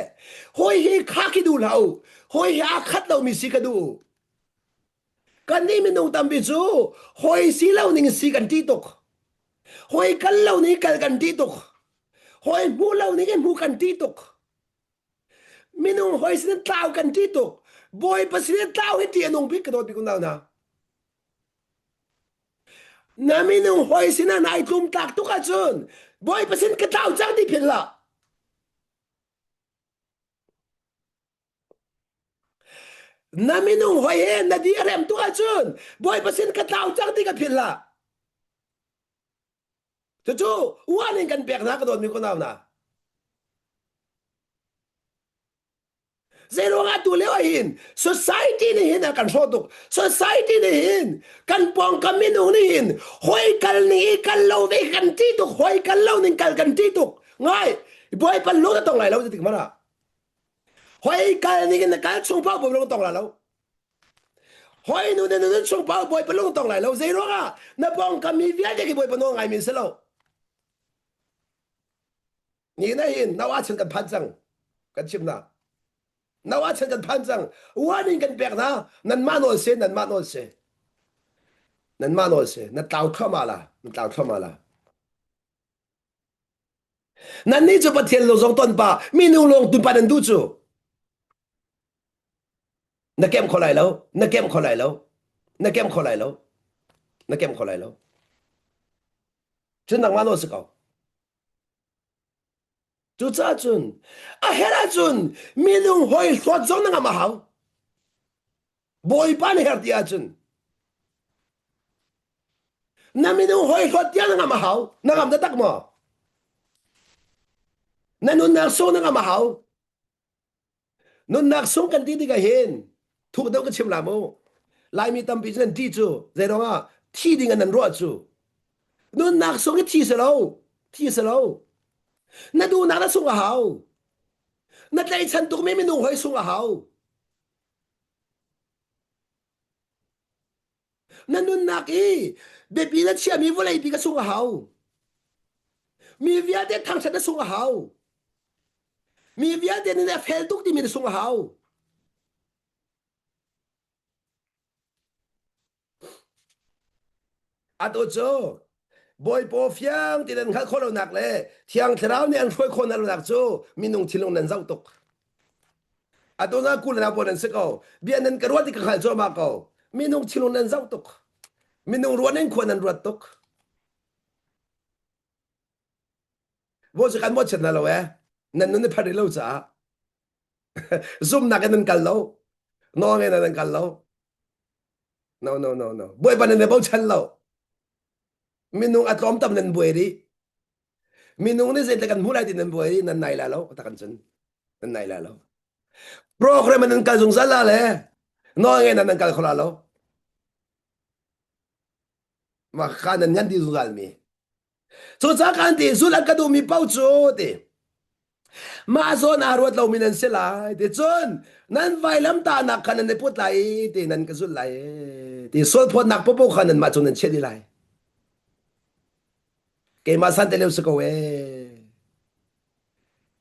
Hawi hi kha khi duh hlah u. Hawi hi aa khat lomi si ka duh. Kannih minung tampi cu hawi si lo ning si kan ṭih tuk. Hawi kal lo ning kal kan ṭih tuk. Hawi hmuh lo ning in hmuh kan ṭih tuk. Minung hawi sin tlau kan ṭih tuk. Bawipa sin tlau hi ṭih a nung bik ka dawt bik unau hna. Na minung hawi sinah nai tlumtlak tuk ahcun Bawipa sin ka tlau cang ti philh hlah. Na minung hawi he na di a rem tuk ahcun Bawipa sin ka tlau cang ti ka philh hlah. Cucu uan in kan pek hna ka dawtmi kunau hna. Zeiruangah tu lio ah hin society nih hin a kan hrawh tuk. Society nih hin kan pawngkam minung nih hin hoi kal ning i kal lo ve kan ti tuk, hoi kal lo ning kal kan ti tuk. Ngai, bawipa lung na tong lai lo ti tik mana. Hoi kal ning in na kal chung paoh bawipa lung tong lai lo. Hoi nu na nun chung paoh bawipa lung tong lai lo. Zeiruangah na pawngkam mi vialte khi bawipa nawl ngai mi si lo. Ni na hin Noah chan kan phan cang. Kan chim na. Noah chan kan phan cang. Warning kan pek na. Nanmah nawl si, nanmah nawl si. Nanmah nawl si. Na tlau thluahmah la. Na tlau thluahmah la. Nannih cu Pathian lo zong ton pa, minung lawng tun pa nan duh cu. Na kem kho lai lo. Na kem kho lai lo. Na kem kho lai lo. Na kem kho lai lo. Cun nangmah nawl si ko. Cucaah cun a herh ahcun minung hawi hlawt zong na ngam a hau. Bawipa na herh ti ahcun na minung hawi hlawt tiang na ngam a hau. Na ngam taktak maw? Na nunnak sung na ngam a hau. Nunnak sung kan ti tikah hin thuk deuh ka chim la mu. Laimi tampi cu nan ṭih cu zeiruangah thi ding in nan ruah cu. Nunnak sung hi thi si lo, thi si lo. Na duhnak na sung a hau. Na tlaihchan tukmi minung hoi sung a hau. Na nunnak i biapi na chiami vawleipi ka sung a hau. Mi vialte thangṭhat na sung a hau. Mi vialte nih na fel tuk timi na sung a hau. Atu cu Bawipaw fiang ti nan hngalh khawh lonak le Thiang Thlarau nih an hruai khawh hna lonak cu minung thinlung nan zoh tuk. Atu na kul na pawl nan si ko. Bia nan ka ruat i ka hngalh cuahmah ko. Minung thinlung nan zoh tuk. Minung ruah nan khua nan ruat tuk. Bo cu kan mawhchiat hna lo eh. Nan nun i phat rih lo caah. Zumnak in nan kal lo. Nawlngei nan kal lo. No, no, no, no. Bawipa nan i bochan lo. Minung a tlawm tam nan buai rih. Minung nih zeitluk kan hmuh lai ti nan buai rih, nan nai la lo. Tak cun. Nan nai la lo. Program nan kal zungzal la le nawlngei nan nan kal kho la lo. Mah kha nan ngan ti zungzal mi. Cucaah kan ti zulh an ka duhmi paoh cu ti mah zawn aa ruat lomi nan si lai ti cun nan vailamtahnak kha nan i put lai i ti nan ka zulh lai ti sualphawtnak popo kha nanmah cung nan chiah dih lai. Keimah san te lio si ko ee.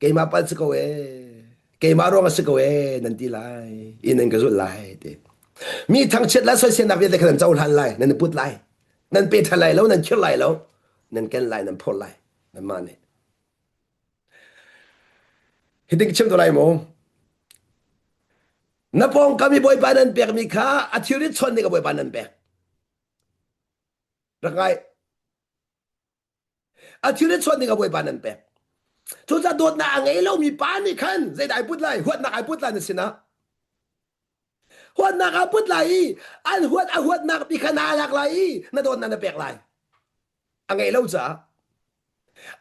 Keimah palh si ko ee. Keimah ruang a si ko ee nan ti lai. I nan ka zulh lai ti. Mi thangchiat le soiselnak vialte kha nan cohlan lai, nan i put lai. Nan pe ṭhan lai lo, nan khirh lai lo, nan ken lai, nan phurh lai. Nanmah nih. Hitin ka chim to lai mu. Na pawngkam i Bawipa nan pekmi kha a thilri chon nih ka Bawipa nan pek. Rak ngai. A thil in chuah ning a Bawipa nan pek. Cucaah dawtnak a ngei lomi pa nih khan zeidah ai put lai? Huatnak ai put lai na sinah. Huatnak aa put lai i an huat a huatnak pi kha naa lak lai i na dawtnak na pek lai. A ngei lo caah.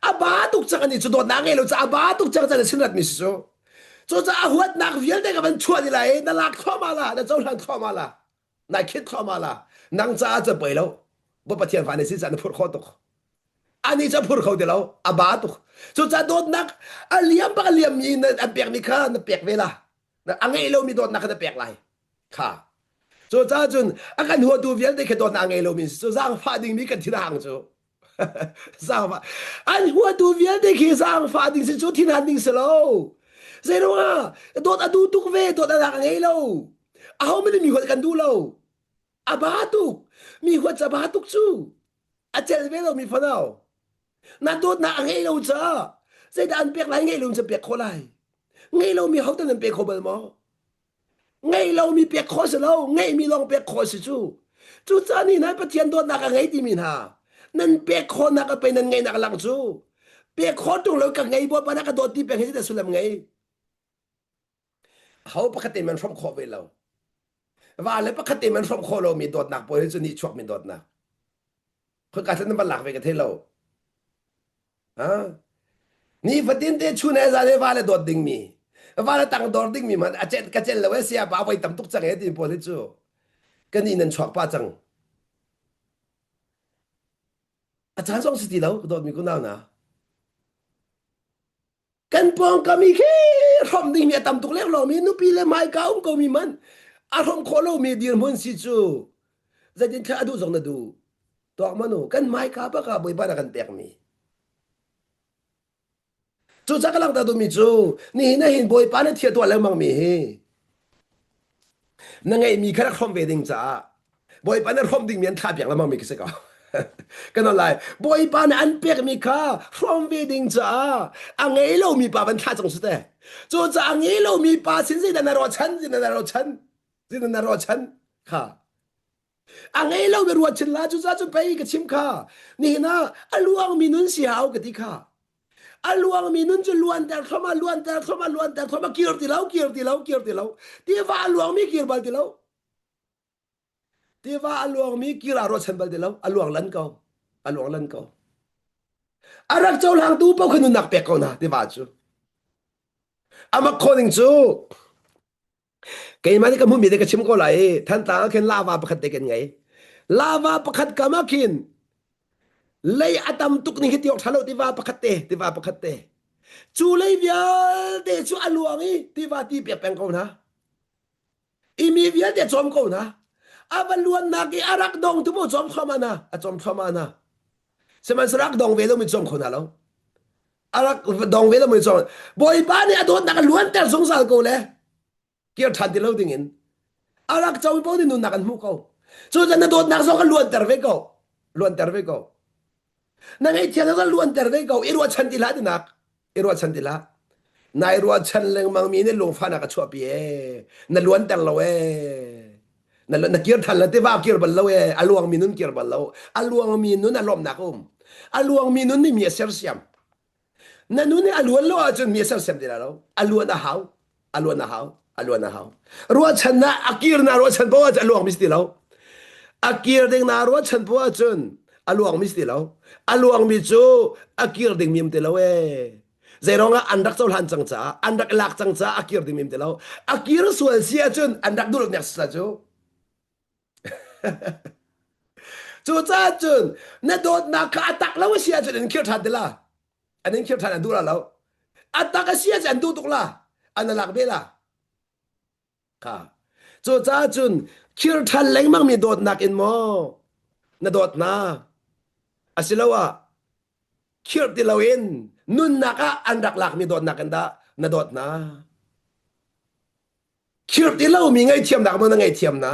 A ba tuk cang ani cu dawtnak a ngei lo caah a ba tuk cang cang na sin ratmi si cu. Cucaah a huatnak vialte ka van chuah dih lai i na lak thluahmah la, na cohlan thluahmah la. Nai khit thluahmah la. Nang caah cu poi lo. Ba Pathian fa na si caah na phurh khawh tuk. Ani cu a phur kho ti lo. A ba tuk. Cucaah dawtnak a liam bak a liammi na an pekmi kha na pek ve la. A ngeih lomi dawtnak kha na pek lai. Kha. Cucaah cun a kan huatu vialte khi dawtnak a ngei lomi cu zaangfah dingmi kan thin a hang cu. Zaangfah. An huatu vialte khi zaangfah ding si cu thinhan ding si lo. Zeiruangah dawt a duh tuk ve, dawt a nak a ngei lo. Aho men mi huat kan duh lo. A ba tuk. Mi huat ca ba tuk cu. A cel ve lo mi fanau. Na dawtnak a ngei lo caah zeidah an pek lai ngei lo in pek khawh lai. Ngei lo mi hotan an pe kho bal maw? Ngeih lomi pek khawh si lo, ngeihmi lawng pek khawh si cu. Cucaah ni hna Pathian dawtnak a ngei timi hna nan pek khawhnak a pei nan ngeihnak lang cu. Pek khawh ṭung lo ka ngei bawipa na ka dawt ti peng hi dah sullam ngei. Ho pakhat te man hrawmh khawh ve lo. Va le pakhat te man hrawmh khawh lomi dawtnak pawl hi cu nih chuakmi dawtnak. Khoika thlan nan van lak ve ka thei lo. Nifatin te chun he zan he va le dawt dingmi, va le tangdor dingmi hmanh a celh ka celh lo e sia pa voi tam tuk cang e ti pawl hi cu kan inn an chuak pah cang. A caan zong si ti lo ka dawtmi kunau na. Kan pawngkam i khi hrawmh dingmi a tam tuk lek lomi nupi le hmaika um komi man a hrawmh khawh lomi dirhmun si cu zeitin thla a duh zong na duh. Tuak manu kan hmaika bak ah Bawipa na kan pekmi. Cucaah ka langhter duhmi cu nihin ah hin Bawipa na thil tuah lengmang mi hi na ngeihmi kha rak hrawmh ve ding caah Bawipa na hrawmh dingmi an thlah piak lengmang mi khi si ko. Kan on lai. Bawipa nih an pekmi kha hrawm ve ding caah a ngei lomi pa van thlah cang su te. Cucaah a ngei lomi pa sin zeidah na ruahchan, zeidah na ruahchan, zeidah na ruahchan kha. A ngei lomi ruahchan la cucaah cu pei ka chim kha. Nihin ah a luangmi nun si hau ka ti kha. A luangmi nun cu luanter thluahmah, luanter thluahmah, luanter thluahmah, kir ti lo, kir ti lo, kir ti lo. Tiva a luangmi kir bal ti lo. Tiva a luangmi kir aa ruahchan bal ti lo. A luang lan ko. A luang lan ko. A rak cohlangtu paoh kha nunnak pek ko hna tiva cu. Amak khawh ning cu keimah nih ka hmuhmi te ka chim ko lai i Thantlang ah khin lava pakhat te kan ngei. Lava pakhat kam ah khin lei a tam tuk ning hi ti awk ṭha lo tiva pakhat te tiva pakhat te. Cu lei vialte cu a luang i tiva ti pek peng ko hna. I mi vialte cawm ko hna. A va luannak i a rak dong tu maw cawm thluahmah hna a cawm thluahmah hna. Sihmanhsehlaw rak dong ve lomi cawm kho hna lo. A rak dong ve lomi cawm. Bawipa nih a dawtnak a luanter zungzal ko le kir ṭhan ti lo dingin a rak co paoh nih nunnak an hmuh ko. Cucaah na dawtnak zong a luanter ve ko. Luanter ve ko. Na ngaihthiam zong luanter ve ko. I ruahchan ti hlah tinak. I ruahchan ti hlah. Nai ruahchan lengmang mi nih lungfahnak a chuahpi ee. Na luanter lo ee. Na, na kir than la tiva kir bal lo ee. A luangmi nun kir bal lo. A luangmi nun a lawmnak a um. A luangmi nun nih mi a sersiam. Na nun hi a luan lo ahcun mi a sersiam ti lai lo. A luan a hau. A luan a hau. A luan a hau. Ruahchan na a kir na ruahchan poah ahcun a luang mi si ti lo. A kir ding na ruahchan poah ahcun a luang mi si ti lo. A luang mi cu a kir ding mi um ti lo ee. Zeiruang ah an rak cohlan cang caah, an rak lak cang caah a kir ding mi um ti lo. A kir sual si ahcun an rak duh lo nek sa cu. Cucaah cun na dawtnak kha a tak lo a si ahcun an khirh ṭhan ti la. An in khirh ṭhan an duh la lo. A tak a si ahcun an duh tuk la. An lak ve la. Kha. Cucaah cun khirh ṭhan lengmang mi dawtnak in maw na dawt hna asiloah khirh ti loin nunnak ah an rak lakmi dawtnak in dah na dawt hna. Khirh ti lomi ngaihthiamnak maw na ngaihthiam na?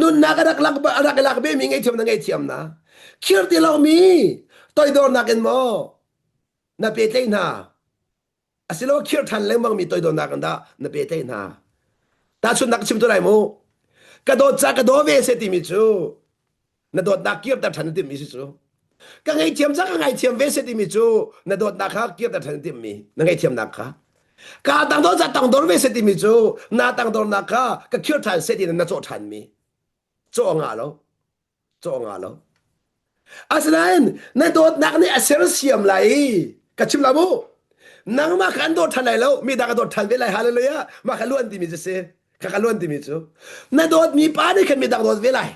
Nunnak a rak lak a rak i lak bemi ngaihthiam na ngaihthiam na? Khirh ti lomi toidornak in maw na pehtlaih hna? Asilo khirh ṭhan lengmang mi toidornak in dah na pehtlaih hna? Tahchunhnak chim tu lai mu. Ka dawt ca ka daw ve se timi cu na dawtnak kirter ṭhan na timhmi si cu ka ngaihthiam ca ka ngaithiam ve se timi cu na dawtnak kha kirter ṭhan na timhmi na ngaihthiamnak kha ka tangdor ca tangdor ve se timi cu na tangdornak kha ka khir ṭhan se ti na cawh ṭhanmi cawh nga lo cawh nga lo asinain na dawtnak nih a sersiam lai i ka chim la mu nangmah kha an dawt ṭhan lai lo mi dang a dawt ṭhan ve lai hallelujah mah kha luan timi cu si kha ka luan timi cu na dawtmi pa nih khan mi dang dawt ve lai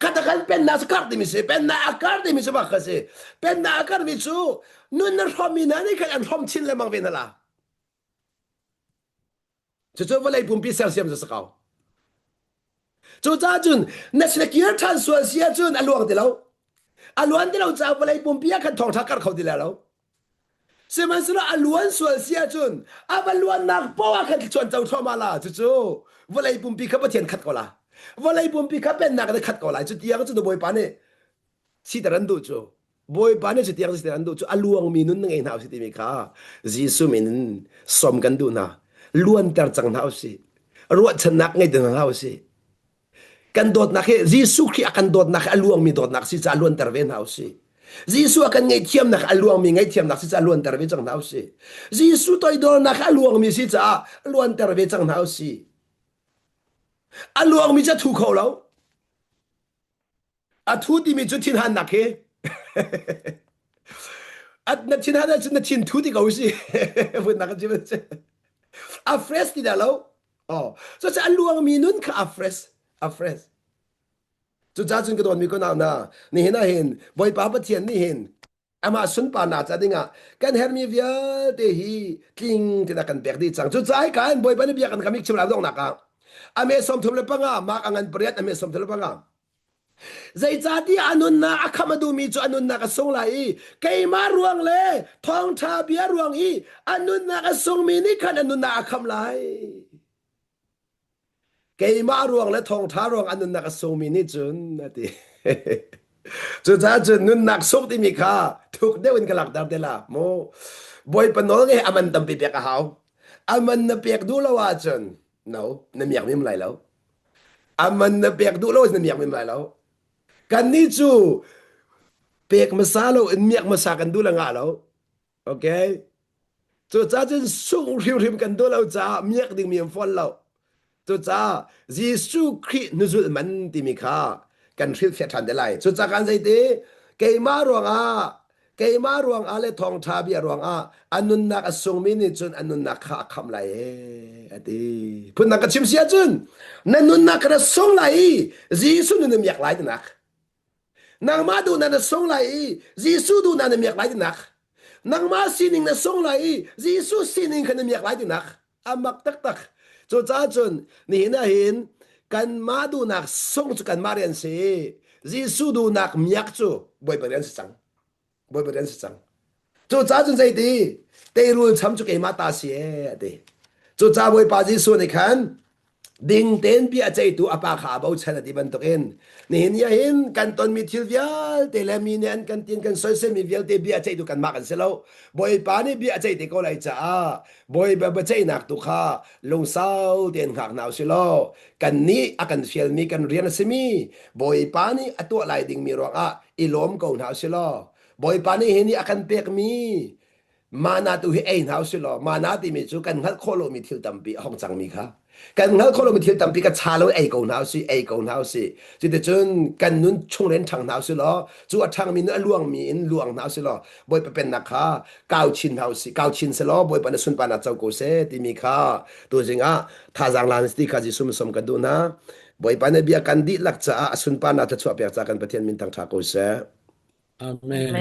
Kha khan pennak cu karh timi si pennak a karh timi cu bak kha si pennak a karhmi cu nun na hrawmmi hna nih khan an hrawm chin lengmang ve hna la cucu vawlei pumpi sersiam cu si ko cucaah cun na sin kir ṭhan sual si ahcun a luang ti lo. A luan ti lo caah vawlei pumpi ah khan thawngṭha karh kho ti lai lo. Sihmanhsehlaw a luan sual si ahcun a va luannak poah ah khan thluachuah an co thluahmah la. Cucu vawlei pumpi kha Pathian khat ko la. Vawlei pumpi kha pennak in a khat ko lai. Cu tiang cun Bawipa nih siter an duh cu. Bawipa nih cu tiang siter an duh cu a luangmi nun na ngei hna usih timi kha Jesuh min in sawm kan duh hna. Luanter cang hna usih. Ruahchannak ngei te hna usih. Kan dawtnak hi Jesuh Khrih a kan dawtnak hi a luangmi dawtnak si caah luanter ve hna usih. Jesuh a kan ngaihthiamnak a luangmi ngaihthiamnak si caah luanter ve cang hna usih. Jesuh toidornak a luangmi si caah luanter ve cang hna usih. A luangmi cu a thu kho lo. A thu timi cu thinhannak hi at na thinhan ahcun na thin thu ti ko si. Vunnak kan chim a fresh ti dah lo. Oh, so a luangmi nun kha a fresh, a fresh. Cucaah cun ka dawtmi ko nau na nihin ah hin Bawipa Pathian nih hin amah sunparnak ca dingah kan herhmi vialte hi tling tein a kan pek dih cang. Cucaah hika hin Bawipa nih bia kan kamik chim lai donghnak ah ame 35 Mark a ngan pariat ame 35. Zeicahtiah a nunnak a khamh a duhmi cu a nunnak a sung lai i keimah ruang le thawngṭha bia ruang i a nunnak a sungmi nih khan a nunnak a khamh lai. Keimah ruang le thawngṭha ruang a nunnak a sungmi nih cun a ti. Cucaah cun nunnak sung timi kha thuk deuh in ka lakter te la mu. Bawipa nawl ngeih a man tampi pek a hau. A man na pek duh lo ahcun no na miak mim lai lo. A man na pek duh lo na miak mim lai lo. Kannih cu pek hmasa lo in miak hmasa kan duh le ngah lo. Okay? Cucaah cun sungh hrimhrim kan duh lo caah miak dingmi an fawn lo. Cucaah Jesuh Khrih hnuzulh man timi kha kan hrilhfiah ṭhan te lai. Cucaah kan zeiti keimah ruangah keimah ruangah le thawngṭha bia ruangah a nunnak a sungmi nih cun a nunnak kha a khamh lai ee a ti. Phundang ka chim si ahcun na nunnak kha na sung lai i Jesuh nun na miak lai tinak. Nangmah duhnak na sung lai i Jesuh duhnak na miak lai tinak. Nangmah sining na sung lai i Jesuh sining kha na miak lai tinak. A mak taktak. Cucaah cun nihin ah hin kanmah duhnak sung cu kanmah rian si. Jesuh duhnak miak cu Bawipa rian si cang. Bawipa rian si cang. Cucaah cun zeiti teirul cham cu keimah ta si ee a ti. Cucaah Bawipa Jesuh nih khan ding tein bia a ceihtu a pa kha a bochan a ti bantukin nihin ni ahhin kan tonmi thil vialte le mi nih an kan tin kan soiselmi vialte bia a ceihtu kanmah kan si lo. Bawipa nih bia a ceih te ko lai caah Bawipa biaceihnak tu kha lungsau tein hngak hna usih law kannih a kan fialmi kan rian a simi Bawipa nih a tuah lai dingmi ruangah i lawm ko hna usih law Bawipa nih hi nih a kan pekmi mana tu hi ei hna usih law mana timi cu kan hngalh khawh lomi thil tampi a hong cangmi kha kan hngalh khawh lomi thil tampi ka cha lo ei ko hna usih ei ko hna usih cuticun kan nun chung ren ṭhang hna usih law cu a ṭhangmi nun a luangmi in luang hna usih law Bawipa pennak kha kau chin hna usih kau chin selaw Bawipa na sunparnak co ko seh timi kha tuzing ah thazaang lan ti kha Jesuh som kan duh hna Bawipa na bia kan dihlak caah a sunparnak thluachuah pek ca kan Pathian min thangṭha ko seh. Amen. Amen.